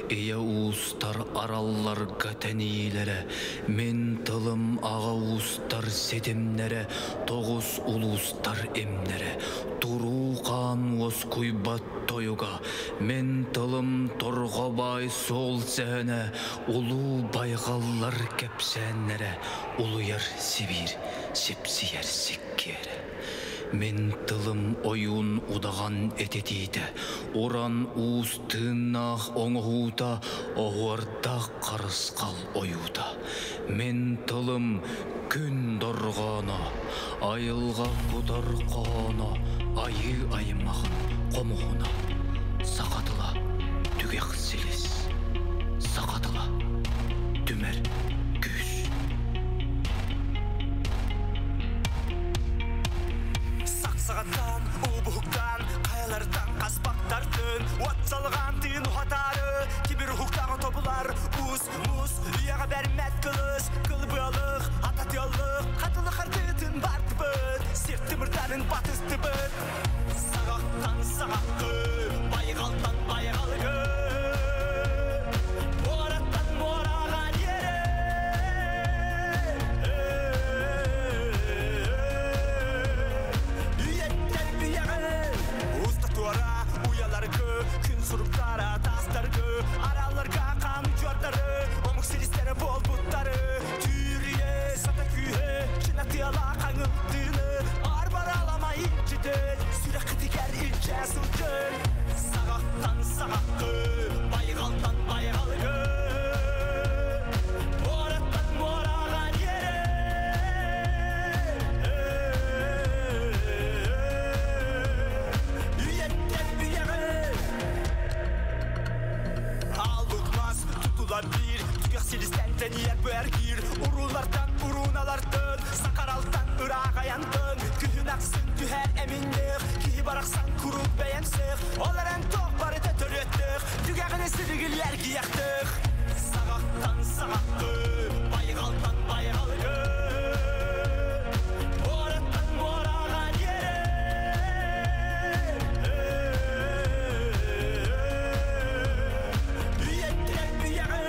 ийэ уустар аралларга тэнийиилэрэ, мин тылым аҕа уустар ситимнэрэ, тоҕус улуустар имнэрэ, туруу хаан уоскуйбат тойуга, мин тылым торҕо баай суол сэһэнэ, улуу байҕаллар кэпсээннэрэ, улуйар Сибиир сипсийэр сиккиэрэ. Мин тылым ойуун удаҕан этитиитэ, уран уус тыыннаах оҥоһуута, оһуордаах харысхал ойуута. Мин тылым күн дорҕооно, айылҕа кутар хоһооно, айыы аймах хомуһуна. Саха тыла түгэх силис, саха тыла түмэр күүс. Сақсағаттан, убуһуктан, хайалартан қаспақтартын, от салған тыын ухатары, кибір уһуктаҕын тобулар, ус, мус, үйэҕэ бэрмэт кылыс, кылбыалык, ататыалык, хатылы хардытын бартыбыт, сир тымырдарын батыстыбыт. Сағақтан сағаққы, байғалтан байғалгы, Тэнийэр бэргир Урулартан уруналартан Сакаралтан ырағаянтан Күһүн аксын түһэр эминнех Киһи барахсан курук бэйэмсэх Ол эрэн тоқ барыта төрүөттөх Түгэҕини силигилэр киэхтэх Саҕаттан саҕаккы Байҕалтан байҕалгы Муораттан муораҕа диэри Үйэттэн үйэҕэ.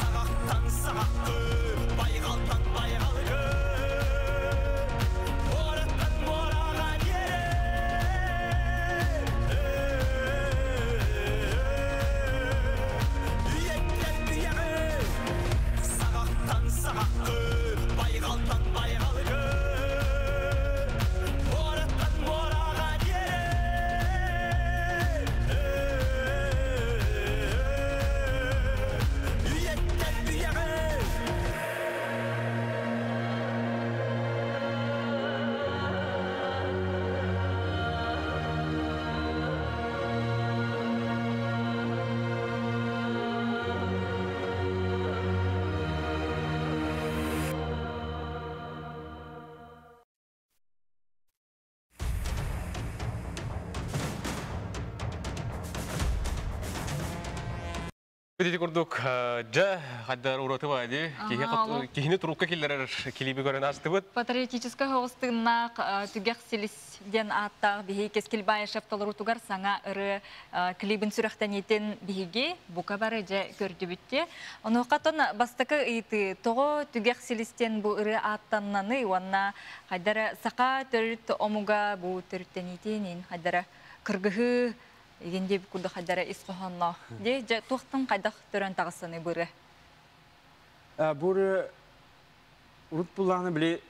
Саҕаттан саҕаккы, байҕалтан байҕалгы, Муораттан муораҕа диэри Үйэттэн үйэҕэ. Саҕаттан саҕаккы, байҕалтан байҕалгы, Муораттан муораҕа диэри Үйэттэн үйэҕэ. Бити курдук жа хаддар ураты бади кихини турукка киллерер клиби көрөн астыбыт. Патриотическай хоҕустыыннаах түгэх силис диэн ааттаах биһи Кэскил Баишев толорутугар саҥа ыры клибин сүрэхтэниитин биһиги бука бары дьэ көрдүбүттэ. Онуохатон бастакы ыйытыы тоҕо түгэх силистен бу ыры ааттаннаны уонна хайдара саха төрүт омуга бу төрүттэниитин хайдара кыргыһы игин диэбит курдук хайдара ис хоһоонноох. Дии дьэ туохтан хайдах төрөн таҕыссаны быры? Бу урут буллааны били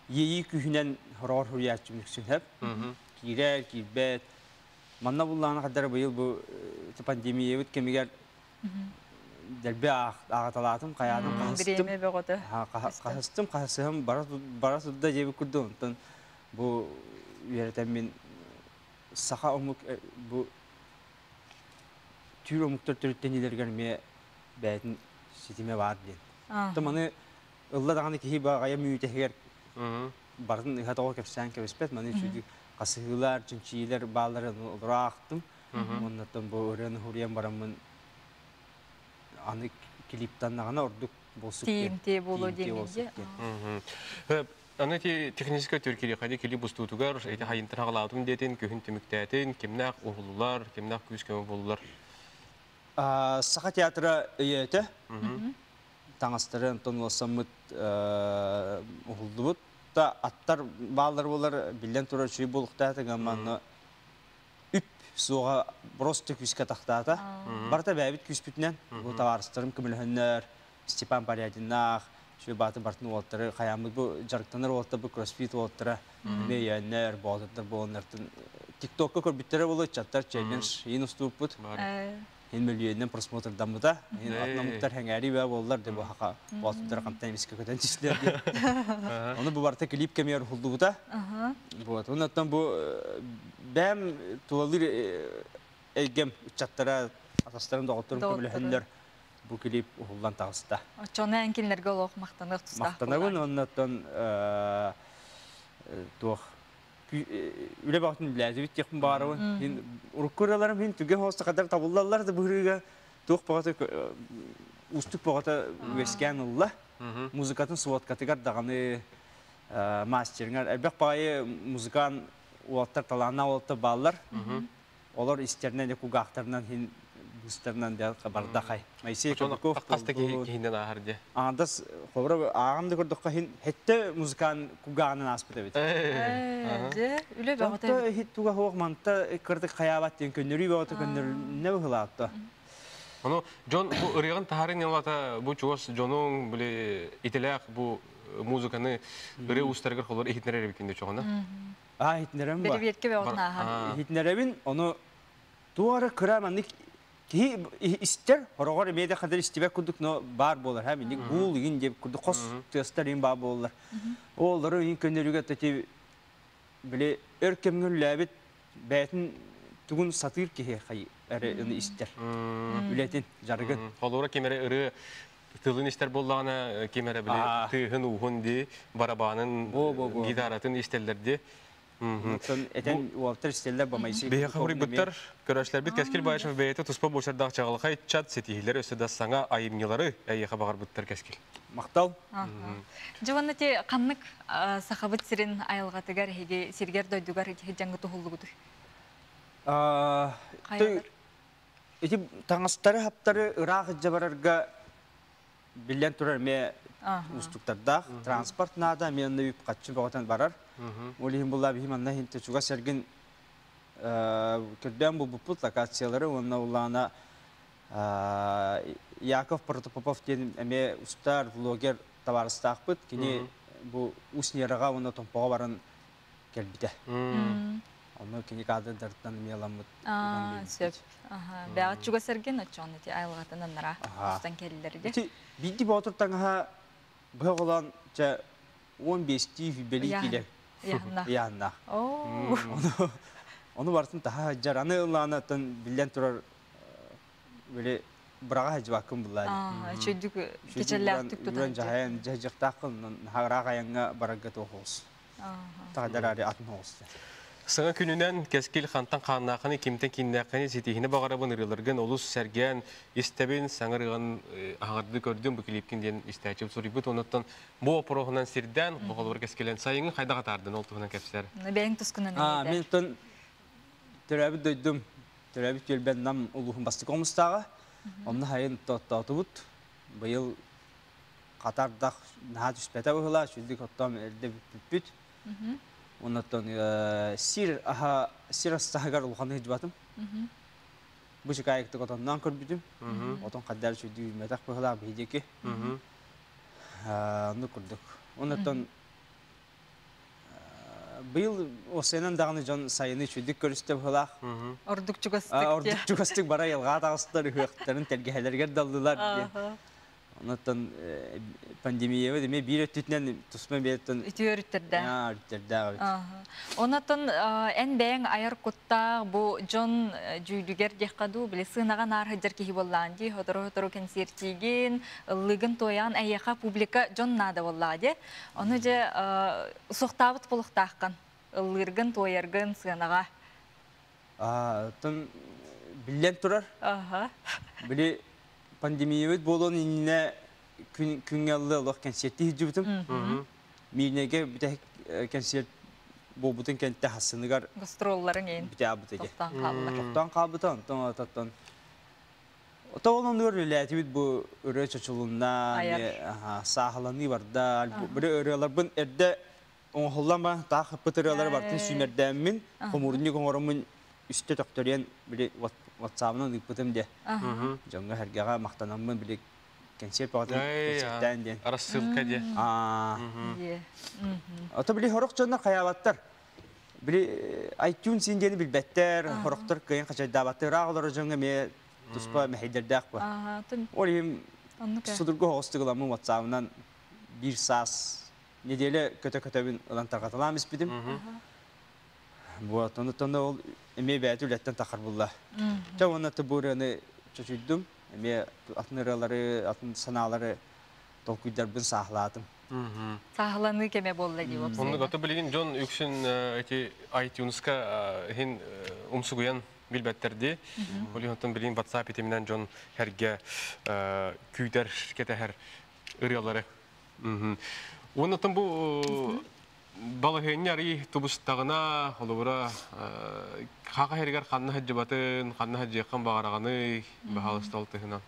иэйии күүһүнэн хороҕор суруйааччы үксүн киирэр, киирбэт. Манна буллааны хаддара быйыл бу пандемиябыт кэмигэр дэлби ааҕаталаатым, хайаатым, хаһыстым. Хаһыстым, хаһысыһым бара турда диэбит курдук. Онтон бу үөрэтэммин саха омук бу түүр омуктар төрүттэнилэригэр эмиэ бэйэтин ситимэ баар диэн. Маны ылла даҕаны киһи баҕайа мүөтэһигэр барытын ыһа тоҕо кэпсээн кэбиспэт. Маны үчүгэй хасыһыылар, чинчиилэр баалларын олоро аахтым. Оннуттан бу ырыаны хуруйан бараммын аны клиптаннаҕына ордук болсук диэн. Тиийимтиэ буолуо диэн. Аны ти техническэй түркири хади клип устуутугар эти хайынтан хагалаатым диэтин күһүн түмүктээтин кимнээх уһуллулар, кимнээх күүс көмө боллулар? Саха театра өйөтө таҥастары онтон улассаммыт уһулдубут та аттар бааллар болар биллэн турар үчүгэй буолуктаата гамманна үп суоҕа просто күүскэ тахтаата. Барыта бэйэбит күүспүтүнэн бу табаарыстарым көмөлөһөннөр Степан Порядиннаах үчүгэй бааты бартын уолаттары хаяммыт бу дьарыктанар уолаттар бу кроссфит уолаттара эмиэ өйөөннөр боотурдар буоланнартын тиктокка көрбүттэрэ болу чаттар челлендж иин устууппут Ин мөлүйүөннэн просмотрдаммыта. Ин атнамыттар хәңәри бә боллар деп хака боотурдар камтан эмиске көтөн түстүлэр диэн. Оны бу барта клип кемер хулдубута. Вот. Оннан бу бэм тулалыр эйгем чаттара атастарын доҕотторун көмөлөһөннөр бу клип уһуллан таҕыста. Оччону эн кинилэргэ олох махтаныах тустаах. Махтанабын оннуттан туох үлэ баҕатын үлэлээбит диэхпин баарабын. Хин урукку ыраларым хин түгэ хоста кадар табыллаллар да быһырыга туох баҕата устук баҕата үөскээн ылла. Музыкатын сводкатыгар даҕаны мастерингар элбэх баайы музыкант уолаттар талааннаах уолаттар бааллар. Олор истеринэн кугаахтарынан хин быстарынан да бардахай. Моисей Кобяков Хаста киһинен ааһар дии. Аандас хобра ааҕам да көрдөххө хин хетте музыкант кугаанын ааспыт эбит. Дьэ, үлэ бөҕөтө. Хит туга хуох манта кырдык хаябат диэн көннөрүү бөҕөтө көннөрүннэ быһылаатта. Ону дьон бу ырыаҕын таһарын ялата бу чугас дьонуҥ били итилээх бу музыканы ырыа уустарыгар холор иһитинэр эбиккин чоҕуна. А, хитнерем ба. Бэрэбиэркэ бөҕөтүн ааһан. Хитнеребин, ону туора кыра маннык киһи истер, хороҕор эмиэ да хадыр истибэт курдук, но баар буолар, ха, минник гуул игин диэбит курдук хос тыастар иин баар буолалар. Олору иин көннөрүгэ тати били өр кэмҥэ үллээбит бэйэтин тугун сатыыр киһи хай эрэ ını истер. Үлэтин, жарыгын. Холура ким эрэ ырыа тылын истэр буоллаҕына, ким эрэ били тыыһын ууһун дии, барабаанын, гитаратын истэллэр дии. Оттон этэн уолтар истэллэр бамайсы. Биһиэхэ хоруйбуттар, көрөөччүлэрбит Кэскил Баишев бэйэтэ туспа буочардаах чаҕылхай чат ситиһиилэр өссө да саҥа айымньылары эйиэхэ баҕарбыттар Кэскил. Махтал. Дьэ уонна ти ханнык Сахабыт сирин айылҕатыгар эһиги сиргэр дойдугар дьаҥы туһуллугутуй? Ити таҥастары хаптары ыраах илдьэ барарга биллэн турар эмиэ уустуктардаах. Транспорт наада, эмиэ онно үп хаччы бөҕөтөн барар. Ол иһин булла биһи манна иһин чугас эргин көрдөөн булбуппут локациялары уонна улаана Яков Протопопов диэн эмиэ устар блогер табаарыстаахпыт. Кини бу Усть-Нераҕа уонна Томпоҕо баран кэлбитэ. Онно кини кадрдарыттан эмиэ ыламмыт. Сөп. Бэҕэ чугас эргин оччоҕун ити айылҕатын аннара устан кэллэр ди. Ити биирди боотур таҥаһа быһа оҕолоон чэ 15-тии бэлии киилэ ыйааннаах. Ону барытын таһа сылдьар. Аны ыллаанаттан биллэн турар били быраҕа сылдьыбаккын буллаа. Үчүйдүк кичэллээхтик тутан. Дьаһайан дьаһайдьахтааххын наһаа айаҥҥа барарга туох оҕус. Таҕадарари атын оҕус. Саҥа күнүнэн Кэскил хантан хааннааххыны, кимтэн кииннээххини ситиһини баҕарабын ырыаларгын олус сэргээн истэбин, саҥа ырыаҕын аһаҕардыы көрдүм бу клипкин диэн истээччим суруйбут. Онуттан бу опороһунан сирдээн, бу холобур Кэскилэн сайыҥҥы хайдах атаардын ол туһунан кэпсээр. Бэйэҥ тускунан Мин тон төрөөбүт дойдум, төрөөбүт түөлбэм Нам улууһун бастакы хомустааҕа. Онно хайын тоттоотубут. Быйыл хатардах наһаа түспэтэ быһыылаах, сүрдүк оттоом эрдэ бүппүппүт. Оннуттан сир аһа сир астаһыгар улахан ыһдьыбатым. Бу чыкаайыктык отонноон көрбүтүм. Отон хаддар сүрдүү үүммэтэх быһыылаах биһидики. Оннук курдук. Оннуттан быйыл осенан даҕаны дьон сайыны үчүгдүк көрүстэ быһыылаах. Ордук чугастык. Ордук чугастык бара айылҕа таҕыстылар, ыһыахтарын тэлгэһэлэригэр даллылар диэн. Онон пандемиябыт эмиэ биир өттүтүнэн туспа биэттэн үтүө өрүттэрдээх. Өрүттэрдээх эбит. Онон эн бэйэҥ айар куттаах бу дьон дьүүлүгэр диэххэ дуу, били сыанаҕа наар сылдьар киһи буоллаан дии, сотору-сотору кэнсиэртиигин, ыллыыгын туойаан эйиэхэ публика дьон наада буоллаҕа дии. Ону дьэ суохтаабыт буолуохтааххын, ыллыыргын, туойаргын сыанаҕа. Оттон биллэн турар. Били пандемиябыт буолуон иннинэ күҥҥэ аллы олох кэнсиэрти сылдьыбытым. Миирнэйгэ бүтэһик кэнсиэрт буолбутун кэнтэ хассыныгар гастролларыҥ иин бүтээбит этэ. Тохтоон хаалла. Тохтоон хаалбыта, онтон ототтон Ото ол оннугар үлэлээтибит бу ырыа чочулунна, сааһыланыы барда. Били ырыаларбын эрдэ оҥоһуллан баран таах ыппыт ырыалары бартын сүүмэрдээммин, хомуурунньук оҥороммун үстэ төхтөрүйэн били ватсабынан ыыппытым диэ. Дьоҥҥо сэргэҕэ махтанаммын били кэнсиэр бөҕөтүн кэнсиэртээн диэн. Рассылка диэ. Ото били сорох дьоннор хайаабаттар. Били iTunes син диэни билбэттэр, сорохтор кыайан хачайдаабаттар. Ыраах олорор дьоҥҥо эмиэ туспа мэһэйдэрдээх бу. Ол иһин судургу соҕустук ыламмын ватсабынан биир саас неделя көтө-көтөбүн ылан тарҕаталаан испитим. Вот, онно ол эмиэ бэйэтэ үлэттэн тахар булла. Чэ, уонна бу ырыаны чочуйдум. Эмиэ атын ырыалары, атын санаалары толкуйдарбын сааһылаатым. Сааһыланыы кэмэ буолла дии уопсайынан. Оннук ото билигин дьон үксүн эти iTunes-ка иһин умсугуйан билбэттэр дии. Ол иһин билигин WhatsApp итиминэн дьон хэргэ күүтэр, кэтэһэр ырыалары. Уонна бу балаһыанньа арый тубустаҕына, холобура, хаха хэригэр ханна сылдьыбатын, ханна сылдьыаххын баҕараҕыный, баһаалыста ол тыһынан.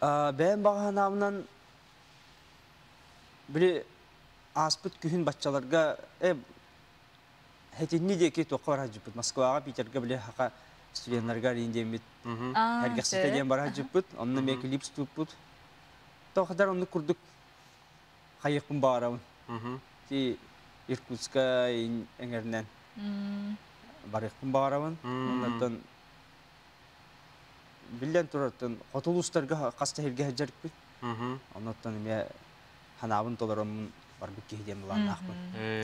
Бэйэм баҕа били ааспыт күһүн баччаларга хэтинни диэки туохха бара сылдьыппыт. Москваҕа, Питергэ били хака студеннарга диэммит эргэхситэ диэн бара сылдьыппыт. Онно эмиэ клип уступпут. Тоҕо оннук курдук хайыахпын баҕарабын. Ти Иркутска эҥэринэн барыахпын баҕарабын. Оннуттан биллэн турартан хоту улуустарга хас да сиргэ сылдьарбыт. Оннуттан эмиэ ханаабын толороммун барбыт киһи диэн былааннаахпын.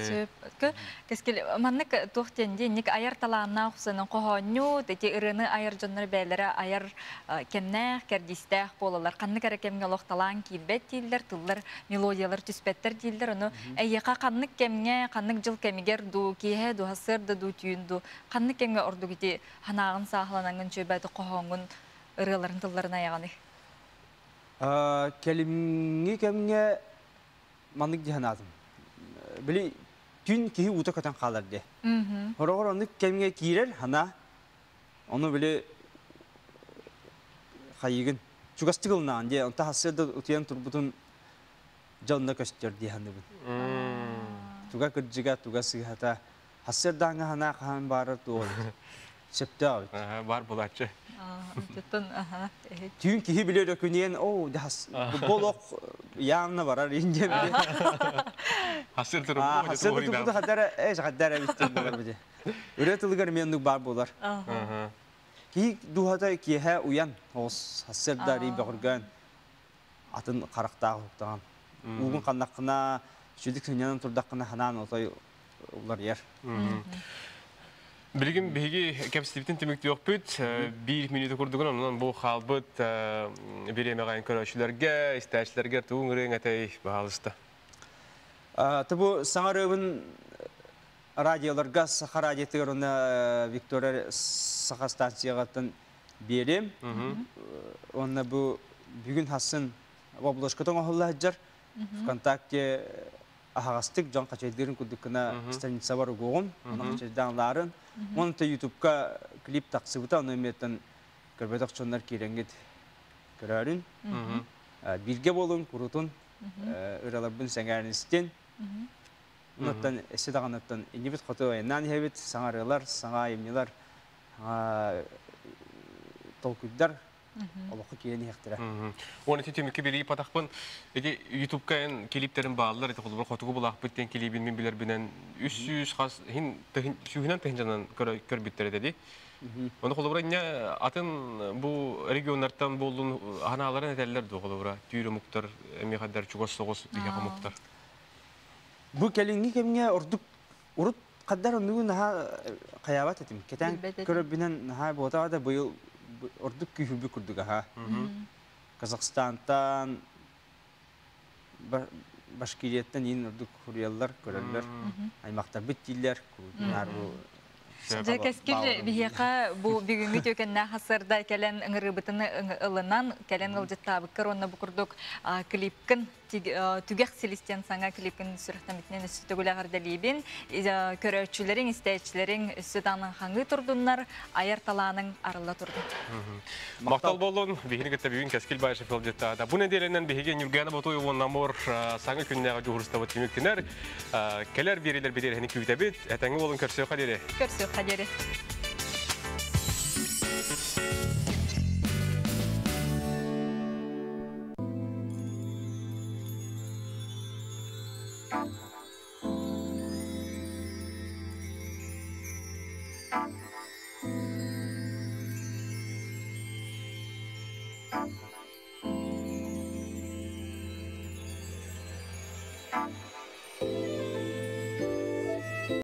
Сөп. Кэскил маннык туох диэн диэн айар талааннаах усанан хоһоонньут, ити ырыаны айар дьоннор бээлэрэ айар кэмнээх, кэрдиистээх буолалар. Ханнык эрэ кэмҥэ олох талаан киирбэт дииллэр, тыллар, мелодиялар түспэттэр дииллэр. Ону эйиэхэ ханнык кэмҥэ, ханнык дьыл кэмигэр дуу, киэһэ дуу, сарсыарда дуу, түүн дуу, ханнык кэмҥэ ордук ити ханаағын саахаланаҥын чөйбөтө хоһооҥҥун ырыаларын тылларын айаҕаный? Кэлимҥи кэмҥэ маннык дии санаатым. Били түүн киһи уута көтөн хаалар дии. Хороҕор оннук кэмҥэ киирэр хана ону били хайыгын чугастык ылынаҕын дии. Онто хассыарда утуйан турбутун дьэ онно көстөр дии саныыбын. Туга кырдьыга, туга сыыһата хассыардааҥҥа ханаа хаһан баарар туох сөптөөх эбит. Бар булааччы. Түүн киһи билэр өкүнүөн, оо, бу олох явно барар индия били. Хасыр турбуту хадара, э, хадара эбит болар бити. Үрэ тылыгар мен нук бар болар. Киһи духата киэһэ уян, оҕус хассырда бөҕөргөн атын харахтаах уктаҕан. Угун ханнаххына, сүдүк сынньанан турдаххына ханаан отой уларыйар. Билигин биһиги кэпсэтиибитин түмүктүөхпүт. Биир мүнүүтэ курдугун онон бу хаалбыт бириэмэҕэ көрөөччүлэргэ, истээччилэргэ тугун ырыаҥ этэй, баһаалыста. Бу саҥа ырыабын радиоларга, Саха радиотыгар уонна Виктория Саха станцияҕыттан биэрим. Уонна бу бүгүн хассын обложкатын оҥоһулла сылдьар. ВКонтакте аһаҕастык дьон хачайдыырын курдук гына страницабар угуоҕум, ону хачайдаан ылаарын. Уонна Ютубка клип тахсыбыта, ону эмиэттэн көрбөтөх дьоннор киирэҥҥит көрөөрүн. Бииргэ буолуҥ, курутун, ыраларбын сэҥээрин истин. Онуттан эссе даҕаныттан иннибит хоту айаннаан иһэбит, саҥа ырыалар, саҥа айымньылар, толкуйдар олоххо киирэн иһэхтэрэ. Уон ити түмүккэ билии патахпын ити Ютубка эн клиптерин бааллар ити холобур хотугу булаахпыт диэн клибин мин билэрбинэн 300 хас хин сүүһүнэн тыһынчанан көрбүттэр этэ ди. Оны холобура инне атын бу регионнартан болдун ханааларын этэллэр ду холобура түүр омуктар эмиэ хаддар чугас соҕус биһиэхэ омуктар. Бу кэлиҥҥи кэмҥэ ордук урут хаддар оннугу наһаа хайаабат этим. Кэтээн көрөрбүнэн наһаа буотаҕа да быйыл ордук күүһүрбүт курдук аха. Казахстантан, Башкирияттан иин ордук хуруйаллар, көрөллөр. Аймактарбыт дииллэр, курутунаар бу Дьэ, кэскил биһиэхэ бу бүгүҥҥү түөкэннээх сарда кэлэн ыҥырыыбытын ылынан, кэлэн ыалдьыттаабыккар уонна бу курдук клипкын түгэх силистен саҥа клипкин сүрэхтэммитинэн өссө төгүл эҕэрдэлиибин. Көрөөччүлэриҥ, истээччилэриҥ өссө даҕаны хаҥыы турдуннар, айар талааныҥ арылла турдун. Махтал боллун, биһини кытта бүгүн Кэскил Баишев ыалдьыттаата. Бу нэдиэлэнэн биһиги Ньургуяна Ботуева уонна Амур саҥа күннээҕи дьуһурустабыт түмүктэнэр. Кэлэр биэриилэр бириэрэһини күүтэбит. Этэҥҥэ буолун көрсүөххэ диэри. Көрсүөххэ диэри.